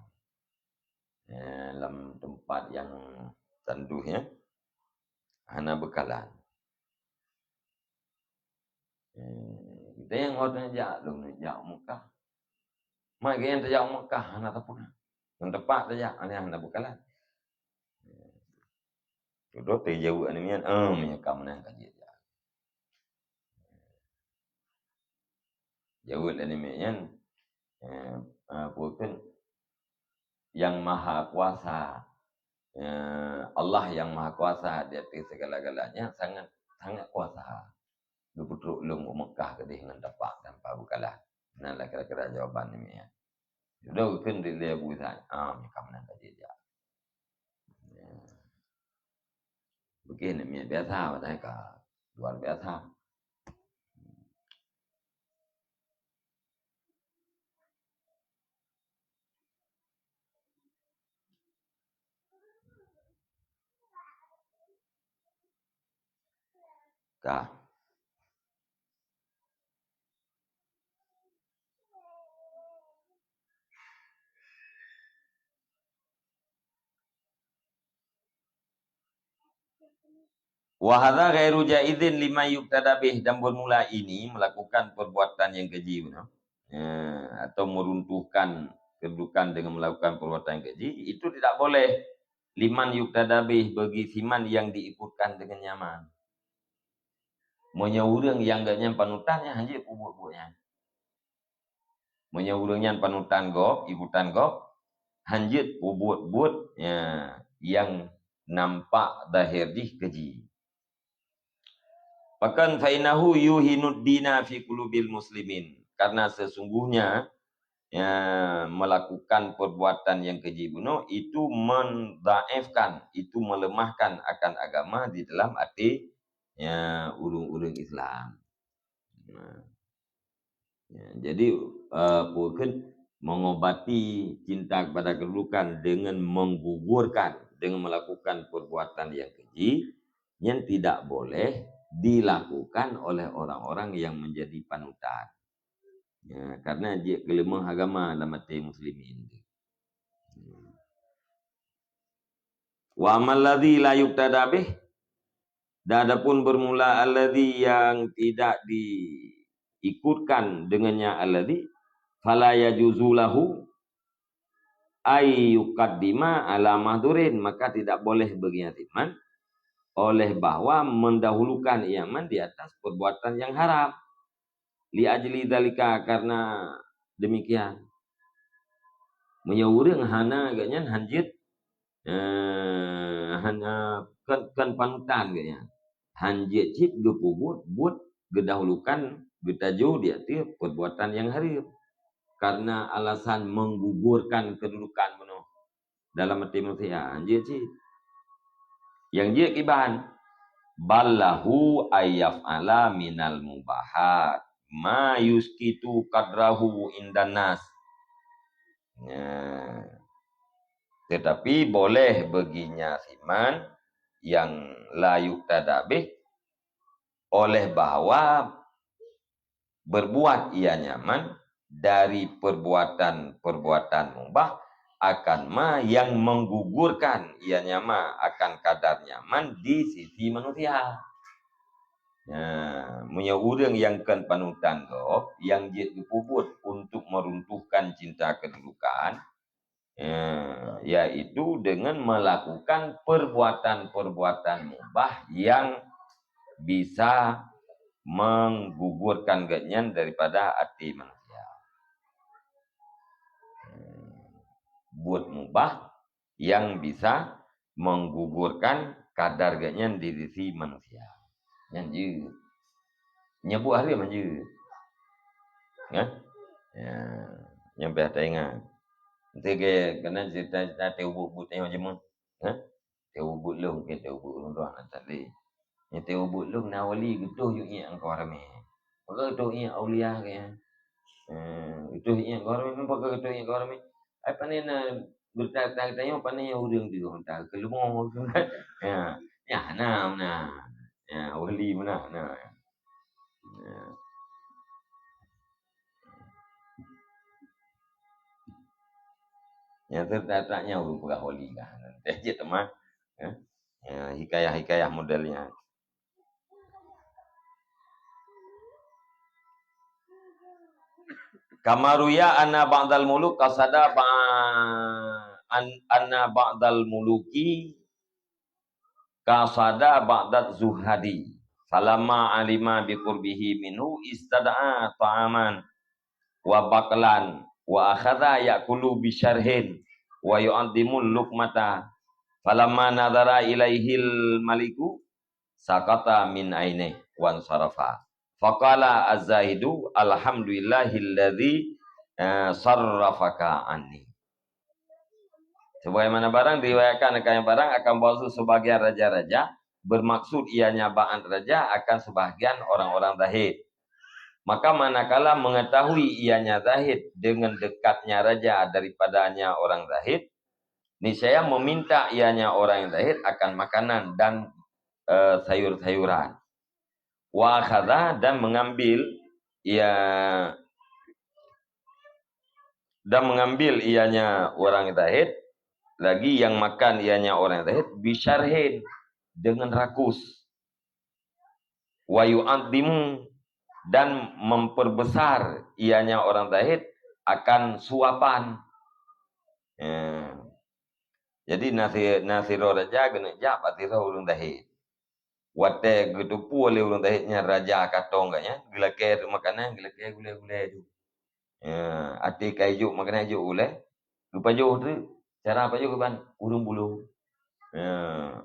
Eh, lam teumpat nyang tanduh, ya. Hana beukalan. Eh, geutanyoe ngon neujak, lôn neujak u Mekah. Mat geutanyoe tajak u Mekah, hana tapeuna. Ngon teumpat tajak, hana, hana beukalan. Dudoe teujaweueb aneuk miet, "Em, meunyoe ka meunan ka jeuet jak." Jaweueb lé aneuk miet nyan, eh, eh, peue kheun, "Nyang Maha Kuasa, Ya, Allah yang Maha Kuasa di atas segala-galanya sangat, sangat kuasa. Geupeutrok lôn u Mekah keudeh ngon tapak tanpa beukalah. Nan lah kira-kira jawaban nyan. Sudah geukheun di lé Abu Isa, ah, meunan ka jijak. Ya. Bukon namiet biasa, padahai ka luar biasa. Ka. Wa hadza ghairu jaizin liman yuqtada bih, dan bermula ini melakukan perbuatan yang keji, bunoe. Ya, atau meruntuhkan kedudukan dengan melakukan perbuatan yang keji, itu tidak boleh liman yuqtada bih, bagi siman yang diikutkan dengan nyaman. Meunyoe ureuëng nyang geuhnyan panutan, nyan hanjeuet peubuet-buet nyan. Meunyoe ureuëng nyan panutan gob, ikutan gob, hanjeuet peubuet-buet, ya, nyang nampak zahir jih keji. Bahkan fa innahu yuhinud dina fi qulubil muslimin. Karena sesungguhnya, ya, melakukan perbuatan yang keji bunoe itu mendhaifkan, itu melemahkan akan agama di dalam hati, ya, ureuëng-ureuëng Islam. Nah. Ya, jadi, eh, peue kheun, mengobati cinta kepada kedudukan dengan menggugurkan, dengan melakukan perbuatan yang keji, nyan tidak boleh dilakukan oleh orang-orang yang menjadi panutan. Ya, karena jeuet keuleumah agama lam até muslimin. Wa amal ladzi la yuqtada bih, dan adapun bermula alladzi yang tidak diikutkan dengannya alladzi, fala yajuzu lahu ay yuqaddima ala mahdurin, maka tidak boleh baginya siman oleh bahwa mendahulukan ia man di atas perbuatan yang haram. Li ajli dzalika, karena demikian. Meunyoe ureuëng hana geuhnyan hanjeuet, eh, hana, kon, kon panutan geuhnyan. Hanjeuet cit geupeubuet buet geudahulukan, geutajo di ateueh perbuatan nyang hareuem. Karena alasan menggugurkan kedudukan bunoe dalam até manusia, hanjeuet cit. Nyang jeuet kiban, bal lahu ayyaf'ala minal mubahat ma yuskitu qadrahu indan nas. Nah, tetapi boleh baginya siman yang la yuqtada bih oleh bahwa berbuat ia nyaman dari perbuatan-perbuatan mubah akan ma yang menggugurkan ia nyaman akan kadar nyaman di sisi manusia. Nah, meunyoe ureuëng nyang kon panutan gob, nyang jeuet geupeubuet untuk meruntuhkan cinta kedudukan, eh, yaitu dengan melakukan perbuatan-perbuatan mubah yang bisa menggugurkan geuhnyan daripada até manusia. Eh, buet mubah yang bisa menggugurkan kadar geuhnyan di sisi manusia. Nyan jeuet. Nyang buet hareuem jeuet. Kan? Ya, nyang payah taingat. Enti ke keunan cerita-cerita teuh ubit-ubit nyoe jeumeuh. Ha? Teuh ubit lôn, mungkin teuh ubit lôn tuan tadi. Nyang teuh ubit lôn na wali geutoh yue iék angkau ramé. Pakon geutoh iék aulia ke ya? Eh, geutoh iék angkau ramé, pakon geutoh iék angkau ramé? Ai pané na berita-berita geutanyoe, pané ureuëng teuh meunan, keuleumah. Ya, ya, na, na. Ya, wali meunan, na. Ya. Nyang teutak-tak nyan ureuëng peugah wali kah. Teuh jeuet teuma. Ya. Ya, hikayah-hikayah model nyan. Kama ruya anna ba'dal muluk qasada ba-, an-, anna ba'dal muluki qasada ba'dat zuhadi. Falamma alima biqurbihi minhu istada'a ta'aman wa baqlan wa akhadha ya'kulu bisyarhin wa yu'azzimul luqmata. Falamma nadhara ilaihil maliku sakata min ainihi wansarafa. Faqala az-zahidu, "Alhamdulillahilladzi, eh, sarrafaka anni." Sebagaimana barang diriwayatkan akan barang akan bahwa sebagian raja-raja, bermaksud ianya ba'an raja akan sebahagian orang-orang zahid. Maka manakala mengetahui ianya zahid dengan dekatnya raja daripadanya orang zahid, niscaya meminta ianya orang yang zahid akan makanan dan, eh, sayur-sayuran. Wa akhadha, dan mengambil ia, dan mengambil ianya orang zahid, lagi yang makan ianya orang zahid, bisyarhin, dengan rakus. Wa yu'adhimu, dan memperbesar ianya orang zahid akan suapan. Ya. Jadi na si-, na sidroe raja geuneuk jak bak sidroe ureuëng zahid. Watée geuteupeue lé ureuëng zahid nyan raja katong geuh nyan, geulakée makanan, geulakée gulée-gulée tu. Ya, até ka ijok makanan ijok ulée, geupajoh treuk. Cara pajoh kiban, ureuëng bulo. Ya,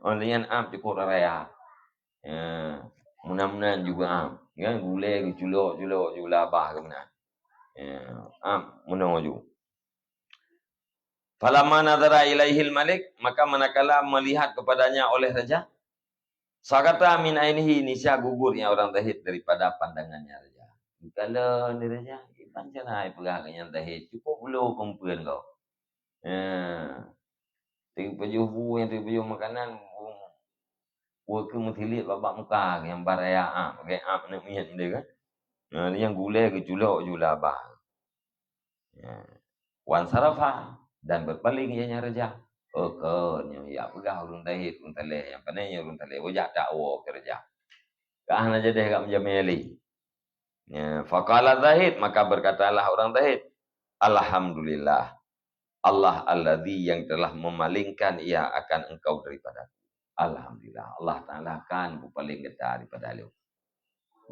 oh lheueh nyan am cukôp raya. Ya, meunan-meunan juga am. Kan gulée geuculok-culok ju labah keu meunan. Ya, am meunoe ju. Falamma nadhara ilaihil malik, maka manakala melihat kepadanya oleh raja, sakata min ainihi, niscaya gugur ia orang zahid daripada pandangannya raja. Geukalon lé raja, iban cara ai peugah keu nyan zahid, cukôp bulo peumpeuen gob. Ya. Teupeujôh bu nyang teupeujôh makanan, bu, bu keu meuteuliet bak-bak muka nyang baraya am, lagée am aneuk miet deh kan. Nah, nyang gulée geuculok ju labah. Ya. Wansarafa, dan berpaling ianya raja. Oh, kon nyoe jak peugah ureuëng zahid, ureuëng talé, nyang pane nyoe ureuëng talé, oh jak takwoe keu raja. Ka hana jadeh gak meujamé lé. Ya, faqala zahid, maka berkatalah orang zahid, "Alhamdulillah, Allah alladzi yang telah memalingkan ia akan engkau daripadaku." Alhamdulillah, Allah Taala kan beupaléng gata daripada lôn.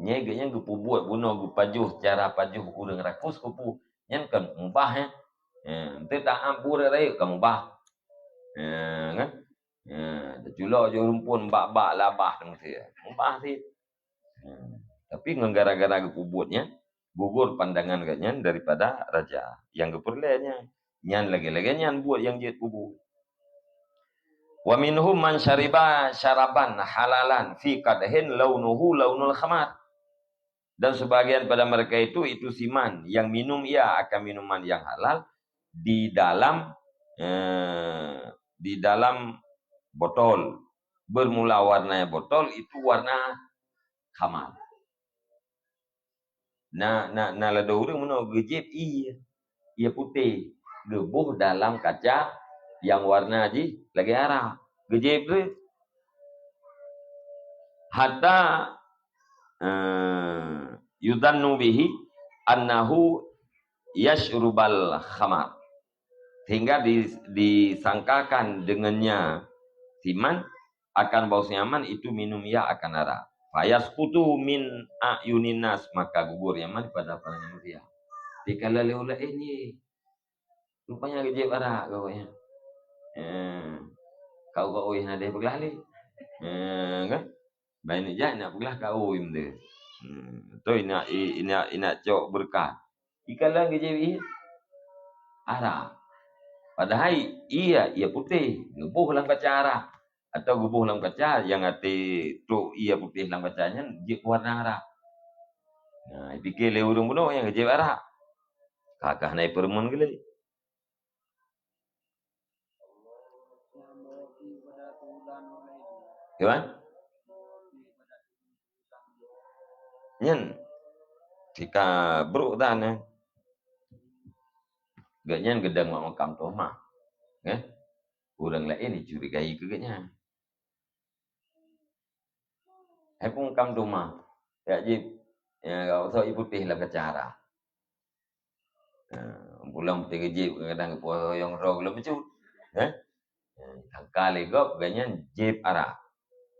Nyai geuh nyan geupeubuet bunoe geupajoh cara pajoh ureuëng rakus keupeue, nyan kan mubah, ya. Ya, enteuk taam bu rayeuk kan mubah. Ya, kan? Ya, teuculok ju rumpun bak-bak labah teumeusie. Mubah sit. Hmm. Tapi ngon gara-gara geupeubuet nyan, gugur pandangan geuh nyan daripada raja nyang geupeureulée nyan. Nyan lagée-lagée nyan buet nyang jeuet peubuet. Wa minhum man syariba syaraban halalan fi qadhin launuhu launul khamar. Dan sebagian pada mereka itu, itu siman yang minum ia akan minuman yang halal di dalam, eh, di dalam botol. Bermula warnanya botol itu warna khamar. Na, na, na ladôm ureuëng meunoe geujieb ié, ié putéh, geuboh dalam kaca nyang warna jih lagée arak. Geujieb treuk. Hatta, eh, yudhannu bihi annahu yasyrubal khamar. Sehingga di-, disangkakan dengannya siman akan bahwasanya man itu minum ia akan arak. Fayasqutu min ayunin nas, maka gugur ia man pada pandangan manusia. Dikala lé ulée nyan, rupanya geujieb arak gawée nyan. Eh, kau gawée hana deh peugah lé. Eh, kan? Bai neujak nak peugah kawém deh. Hmm, tu inak, i-, inak, inak cok beureukat. Ikalon geujieb ié arak. Padahai ié, ié putéh, geuboh lam kaca arak. Atau geuboh lam kaca nyang até trok ié putéh lam kaca nyan jeuet keu warna arak. Nah, ipike lé ureuëng bunoe nyang geujieb arak. Ka, ka hana ipeureumeun geulée. Kiban? Nyan, tika brok dan, eh. Gobnyan geudong bak makam tuhmah. Eh? Ureuëng laén jicurigai keu gobnyan. Hai peue makam tuhmah, jak jieb, ya, gawat ié putéh lam kaca arak. Ha, pulang peutinggi jieb kadang-kadang geupoh yong droe lom bacut. Eh? Ha, sangka lé gob gobnyan jieb arak.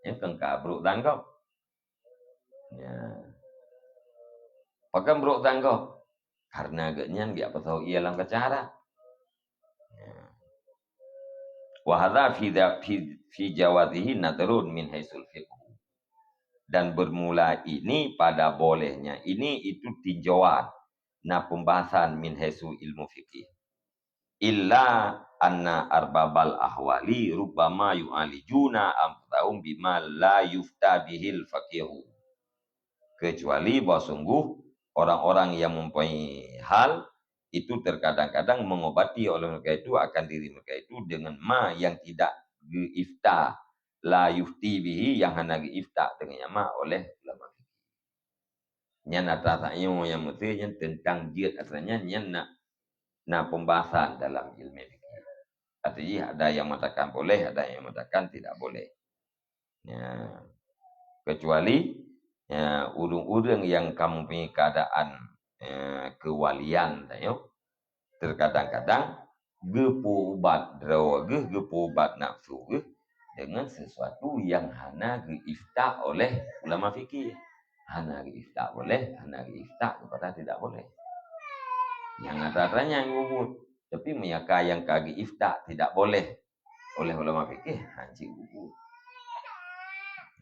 Nyan kon ka brok dan gob. Ya. Pakon brok dan gob? Karena gobnyan geujak pasoe ié lam kaca arak. Ya. Wa hadza fi dza-, fi, fi jawazihi nadharun min haitsul fiqhu. Dan bermula ini pada bolehnya ini itu tinjauan, na pembahasan min haitsu ilmu fikih. Illa anna arbabal ahwali rubbama yu'alijuna anfusahum bima la yufta bihil faqihu. Kecuali bahwa sungguh orang-orang yang mempunyai hal itu terkadang-kadang mengobati oleh mereka itu akan diri mereka itu dengan ma yang tidak geuifta, la yufti bihi, yang hana geuifta dengan ma oleh ulama fikih. Nyan atra sayoe nyang meusti nyan teuntang jeuet atra nyan, nyan na, na pembahasan dalam ilmu fikih. Artinya ada yang mengatakan boleh, ada yang mengatakan tidak boleh. Ya. Kecuali, ya, ureuëng-ureuëng yang ka mempunyai keadaan, ya, kewalian, tayok, terkadang-kadang geupeuubat droe geuh, geupeuubat nafsu geuh dengan sesuatu yang hana geuifta oleh ulama fikih. Hana geuifta boleh, hana geuifta kepada tidak boleh. Nyang atra-atra nyan geupeubuet. Tapi meunyoe ka nyang ka geuifta tidak boleh oleh ulama fikih, hanci geupeubuet.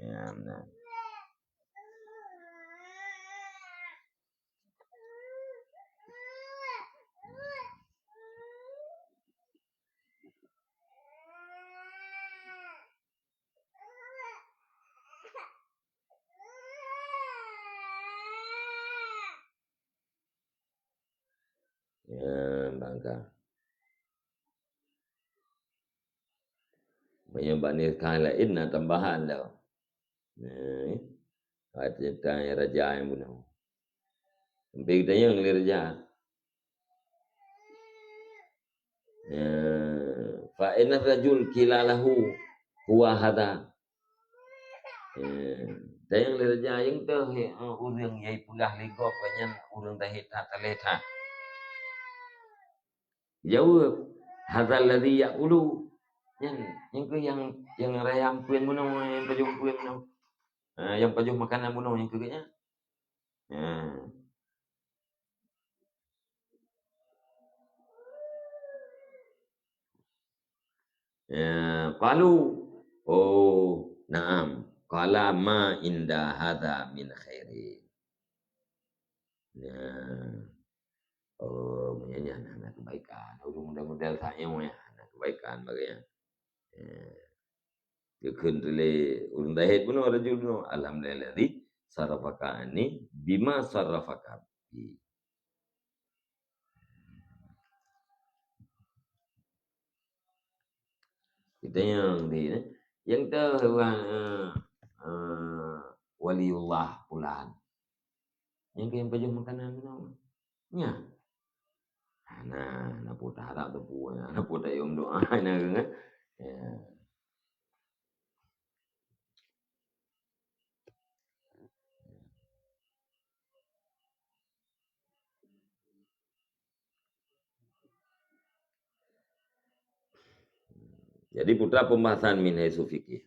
Ya, nah. Ya, bangka. Meunyoe bak nikahan laén na tambahan tau. Nah, eh. Hati tang raja nyang bunoe. Sampai geutanyong lé raja. Ya, fa inna rajul qila lahu huwa hadha. Ya, tanyong lé raja nyang teuh, eh, ureuëng nyang peugah lé gob nyan ureuëng tahét that, talét that. Jaweueb, "Hadzal ladzi ya'kulu." Nyan, nyan keuh nyang, nyang rayam peuen bunoe, nyang pajoh peuen bunoe. Ha, nyang pajoh makanan bunoe nyan keuh nyan. Ha. Ya, qalu, "Oh, na'am." Qala, "Ma inda hadza min khairin." Ya. Oh, meunyoe nyan hana keubaikan. Ureuëng model-model that nyoe ya, hana keubaikan bagi nyan. Ya. Geukheun lé ureuëng tahét bunoe, rajul bunoe, "Alhamdulillahilladzi sarrafaka anni bima sarrafaka bihi." Kita nyang di, eh, nyang teuh ureuëng, eh, eh, waliullah pulan. Nyang keu nyang pajoh makanan bunoe. Nya. Nah, na peue taharap teupeu, na peue tayom doa, na, kan? Ya. Jadi, putra pembahasan min haitsu fikih.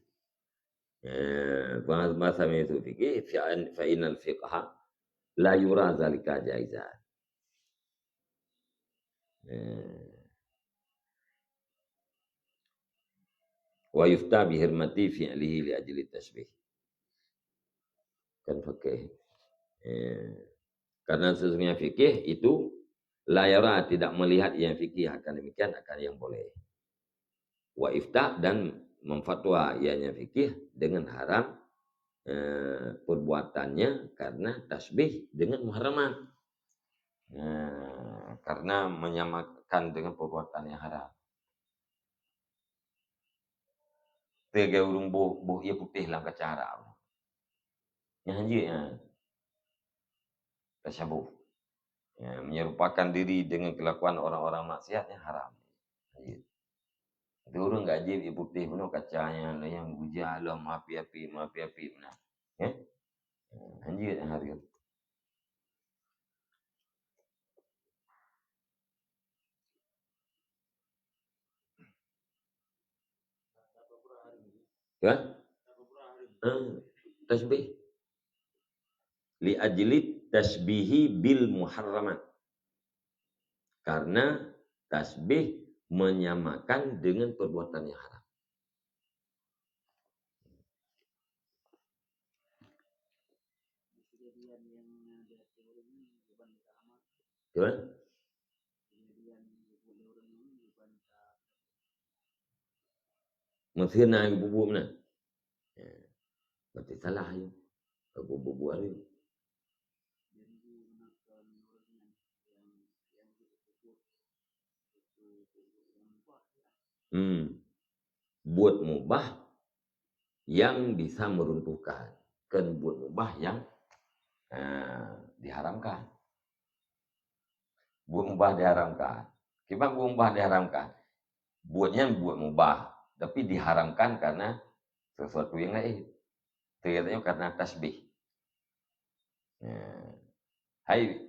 Eh, pembahasan min haitsu fikih, fa in-, fa innal fiqha la yura zalika jaizan. Eh. Wa yufta bi hurmati fi'lihi li ajli tashbih. Kan fikih. Eh, karena sesungguhnya fikih itu la yara, tidak melihat yang fikih akan demikian, akan yang boleh. Wa ifta, dan memfatwa ianya fikih dengan haram, eh, perbuatannya karena tasbih dengan muharramat. Nah, karena menyamakan dengan perbuatan yang haram. Teuga ureuëng boh, boh ie putéh lam kaca Arab. Nyan hanjeuet nyan. Tasyabuh. Ya, menyerupakan diri dengan kelakuan orang-orang maksiat nyan haram. Hanjeuet. Tapi ureuëng gak jieb ie putéh bunoe kaca nyan, nyang geuja lom api-api, api-api meunan. Ya? Hanjeuet nyan haram. Kan? Ah, tasbih. Li ajli tasbihi bil muharramat. Karena tasbih menyamakan dengan perbuatan yang haram. Betul? Meuseuh na geupubuet meunan. Ya. Berarti salah ya. Geupubuet-buet tu. Hmm. Buet mubah yang bisa meruntuhkan, kon buet mubah yang, eh, diharamkan. Buet mubah diharamkan. Kiban buet mubah diharamkan? Buet nyan buet mubah, tapi diharamkan karena sesuatu yang lain. Teuka nyoe karena tasbih. Nah, hai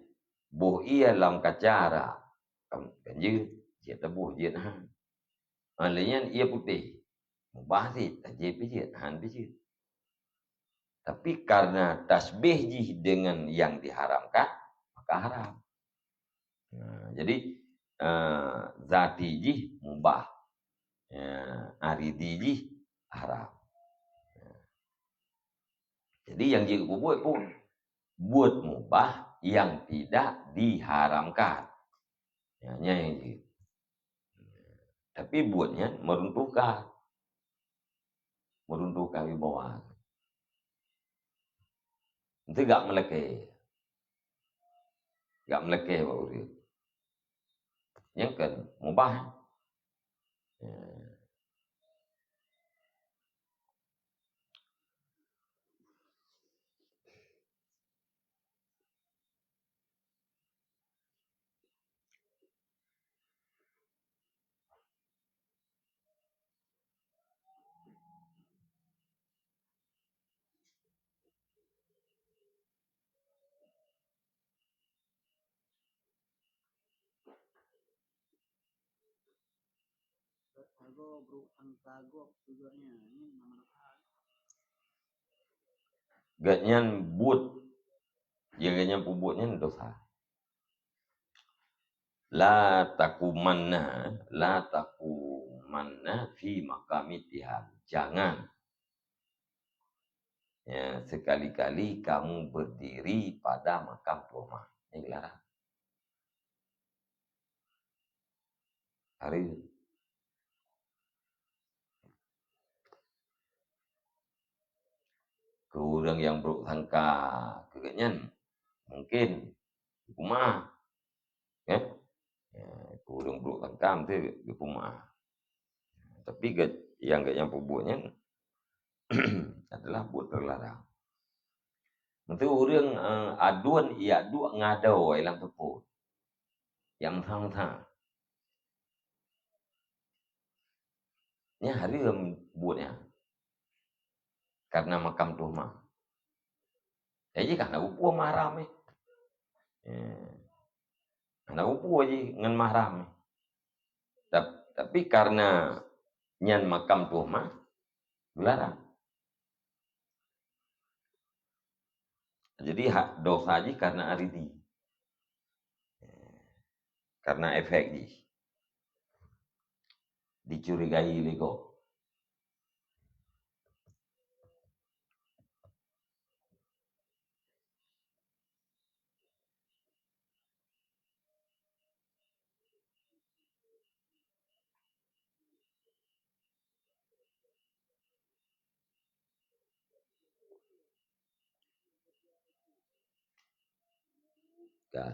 boh ie lam kaca rab, kan, kan jeuet, jeuet taboh, jeuet han. Ha, lé nyan ie putéh. Mubah cit, tajép pih jeuet, han pih jeuet. Tapi karena tasbih jih dengan yang diharamkan, maka haram. Nah, jadi, eh, zati jih mubah. Ya, aridi jih haram. Ya. Jadi, nyang jeuet peubuet pun buet mubah yang tidak diharamkan. Ya, nyan nyang jeuet. Tapi buet nyan meruntuhkan. Meruntuhkan wibawa. Enteuk gak meulakée. Gak meulakée bak ureuëng. Nyang kan mubah. Ya. Gobnyan buet, nyang gobnyan peubuet nyan dosa. La taqumanna, la taqumanna fi maqami tiham. Jangan, ya, sekali-kali kamu berdiri pada makam tuhmah. Ini dilarang. Hari keu ureuëng nyang brok sangka keu gobnyan, mungkin huköm meu'ah. Kan? Ya, keu ureuëng brok sangka meusti geupeumaáh. Tapi gét-, nyang gét nyang peubuet nyan adalah buet teularang. Meusti ureuëng, eh, aduen ijak duek ngadô lam seupôt. Nyang meusa-meusa. Nyan hareuem buet nyan. Karena makam tuhmah. Jadi ka hana peue-peue mahram eh. Eh. Hana peue-peue jih ngon mahram eh. Tap-, tapi karena nyan makam tuhmah, geularang. Jadi hak dosa jih karena aridi. Karena efek jih. Dicurigai lé gob. Ka.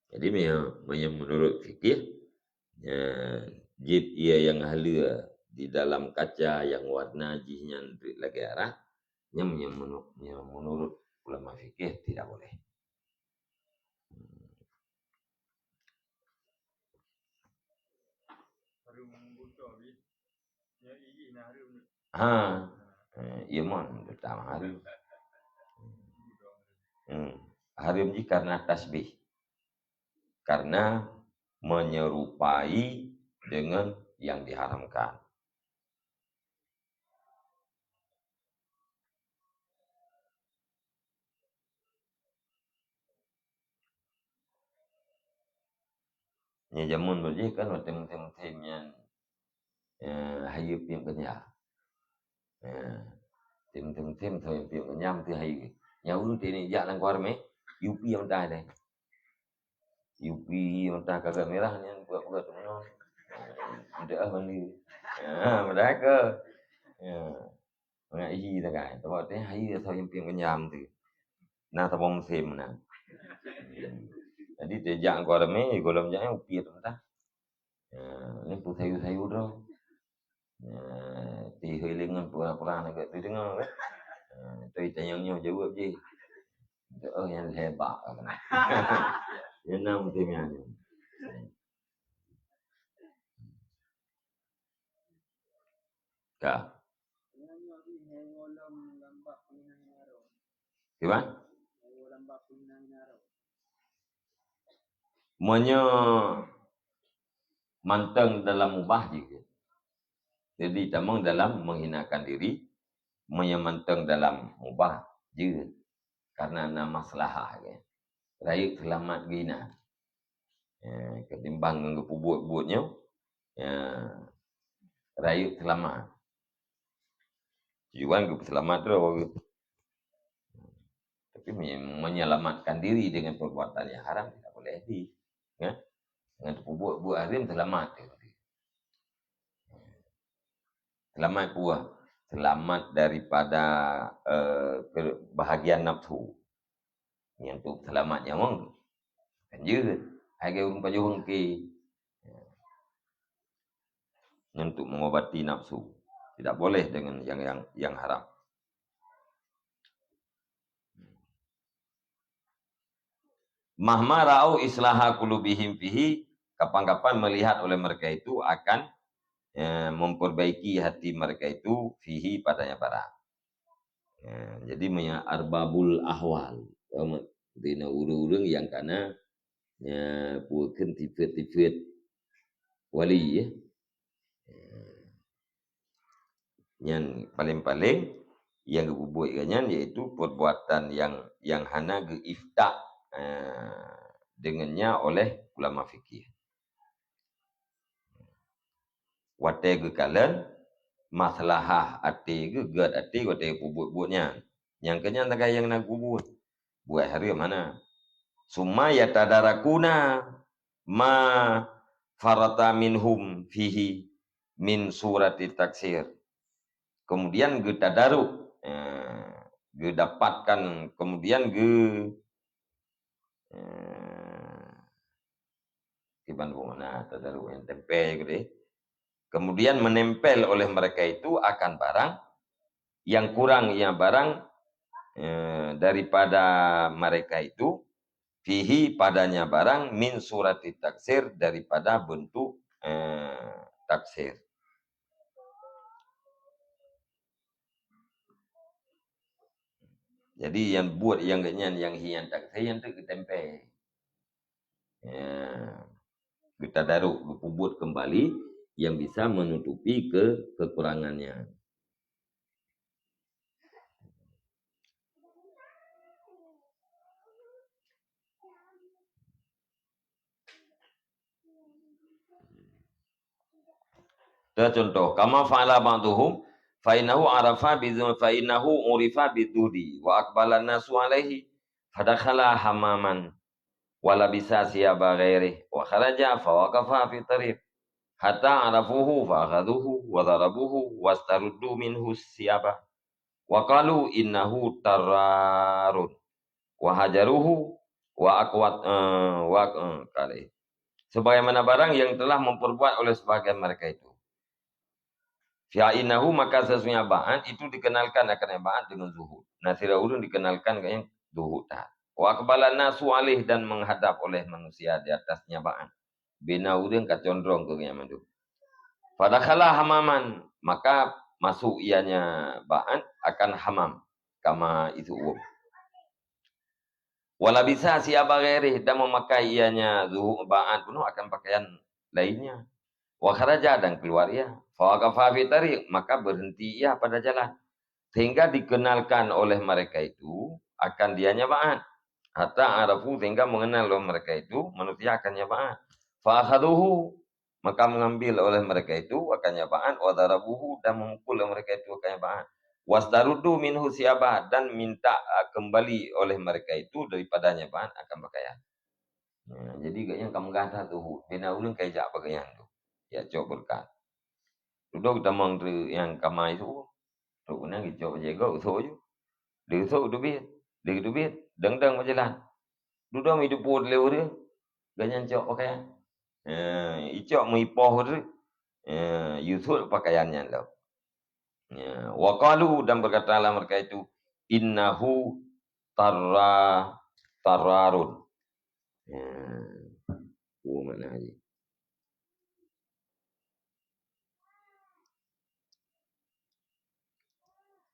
Jadi, meunyoe, meunyoe meunurot fikih, ya, jieb ie nyang haleue di dalam kaca nyang warna jih nyan lagèe arah, nyan meunyoe menu-, meunyoe meunurot ulama fikih tidak boleh. Ha. Eh, iya mon, tetap hareuem. Hmm. Hareuem jih karena tasbih. Karena menyerupai dengan yang diharamkan. Nyan jameun bak jih kan watèe musém-musém nyan, eh, hayeue piep keunyan. Eh, tem-tem-tem, tem-tem keunyan teuh hayeue. Nyan ureueng teuh jak lam kuah reumeh, yupi mantah deh. Yupi mantah kagak mirah nyan, buet-buet tu nyoe. Meudoa mandi. Ha, meudoa ke? Ya. Mangat ihi sagai. Tapi teuh hayeue asai yupi keunyan teuh. Nah, saboh musém na. Jadi, teuh jak lam kuah reumeh, gohlom jak nyan yupi mantah. Ya, nyan peue sayur-sayur droe. Ya, tihôi lé ngon pura-pura na geuh teudeungoe, kan? Ya, tu tanyong nyoe jaweueb jih. Oh, nyan hebat, kan? Nyan na meuteumé nyan. Ka. Kiban? Meunyoe mantong dalam mubah jeuet. Jadi, tamong dalam menghinakan diri, meunyoe mantong dalam mubah jeuet. Karena na maslahah, kan. Rayeuk seulamat geuh na. Eh, ketimbang ngon geupeubuet-buet nyoe, ya, rayeuk seulamat. Tujuan geupeuseulamat droe. Tapi me-, menyelamatkan diri dengan perbuatan yang haram tidak boleh di, ya. Dengan terpeubuet-buet haram seulamat dia. Seulamat peue? Seulamat daripada, eh, kebahagiaan nafsu. Nyan tu seulamat nyawöng. Kan jeuet. Hai ureueng pajoh engke. Nyan untuk mengobati nafsu. Tidak boleh dengan yang, yang, yang haram. Mahma ra'au islaha qulubihim fihi, kapan-kapan melihat oleh mereka itu akan, eh, memperbaiki hati mereka itu fihi, padanya barang. Ya, jadi meunyoe arbabul ahwal, dina ureueng-ureueng nyang kana, ya, peue kheun sifeuet-sifeuet wali, ya. Nyan paléng-paléng nyang geupeubuet geuh nyan yaitu perbuatan nyang, nyang hana geuifta, eh, deungon nya oleh ulama fikih. Watèe geukalon maslahah até geuh, gèt até watèe geupeubuet-buet nyan. Nyang keunyan sagai nyang na geupeubuet. Buet hareuem hana. Summa yatadarakuna ma farata minhum fihi min surati taksir. Kemudian geutadaruk, eh, geudapatkan, kemudian geu-, eh, kiban bumoe na tadaruk nyang tempel geuh. Kemudian menempel oleh mereka itu akan barang yang kurang, ya, barang, eh, daripada mereka itu, fihi, padanya barang, min surati taksir, daripada bentuk, eh, taksir. Jadi, nyang buet nyang geuh nyan nyang hian taksir nyan teuk geutempel. Ya, geutadaruk, geupeubuet keumbali nyang bisa meunutupi ke-, keukurangan nyan. Teucontoh, kama fa'ala ba'duhum, fa innahu arafa bi dzu-, fa innahu urifa bi dzuhdi, wa aqbala nasu alaihi, fadakhala hammaman, wa labisa siyaba ghairih, wa kharaja fa waqafa fi tariq, hatta arafuhu fa akhadhuhu wa darabuhu wastaruddu minhu siyaba, wa qalu innahu tarrarun, wa hajaruhu wa aqwat, eh, wa, eh, kali. Sebagaimana barang yang telah memperbuat oleh sebagian mereka itu. Fa innahu, maka sesungguhnya Ba'an itu dikenalkan akan Ba'an dengan zuhud. Nah, sidroe ureueng dikenalkan dengan zuhud that. Wa aqbala nasu alaih, dan menghadap oleh manusia di atasnya Ba'an. Bina ureueng ka condrong keu nyan mandum. Fadakhala hammaman, maka masuk ianya Ba'an akan hammam, kama isu uweuem. Wa labisa siyaba ghairih, dan memakai ianya zuhud Ba'an peunoh akan pakaian lainnya. Wa kharaja, dan keluar ia. Fa waqafa fi tariq, maka berhenti ia pada jalan. Sehingga dikenalkan oleh mereka itu akan dianya Ba'an. Hatta arafu, sehingga mengenal oleh mereka itu manusia akan nya Ba'an. Fa akhadhuhu, maka mengambil oleh mereka itu akan nyan ba'an, wa darabuhu, dan memukul oleh mereka itu akan nyan ba'an. Wastaruddu minhu tsiyabah, dan minta, ah, kembali oleh mereka itu daripada nyan ba'an akan pakaian. Nah, jadi gobnyan ka meugah that tuhu, bina ureuëng ka jak pakaian tu. Ya cok beureukat. Dudoe tamong teu nyang kamai su. Trok keunan geucok bajée gob, usok ju. Lheueh usok teubiet, lheueh teubiet, dang-dang meujalan. Dudoe mi teupot lé ureuëng, gobnyan cok pakaian. Eh, icok meuipoh ureuëng. Eh, yusut pakaian nyan lom. Ya, wa qalu, dan berkatalah mereka itu, "Innahu tarra-, tarrarun." Ya, apa makna jih?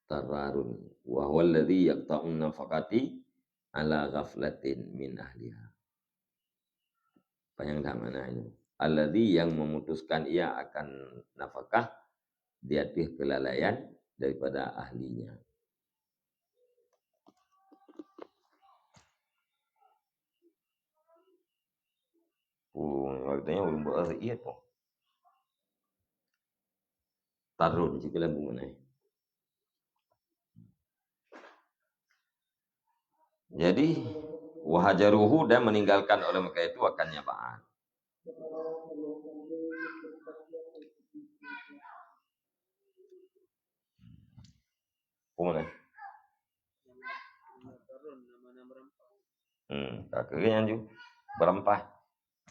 Tarrarun. Wa huwa alladhi yaqta'un nafaqati ala ghaflatin min ahliha. Panjang that makna ini. Alladhi, yang memutuskan ia akan nafkah di atas kelalaian daripada ahlinya. Oh, katanya ureuëng beuet iat po. Tarun cit keulam bunga nai. Jadi, wahajaruhu, dan meninggalkan oleh mereka itu akan nyan ba'an. Apa mana? Hmm, ka keuh nyan ju. Beurampah.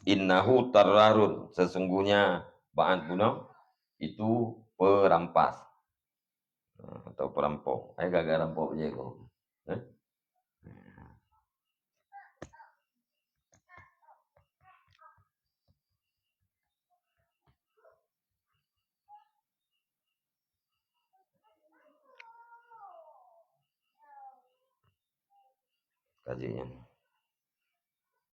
Innahu tarrarun, sesungguhnya ba'an bunoe itu perampas. Ha, atau perampok. Ai gaga rampok je ko. Eh? Kaji nyan.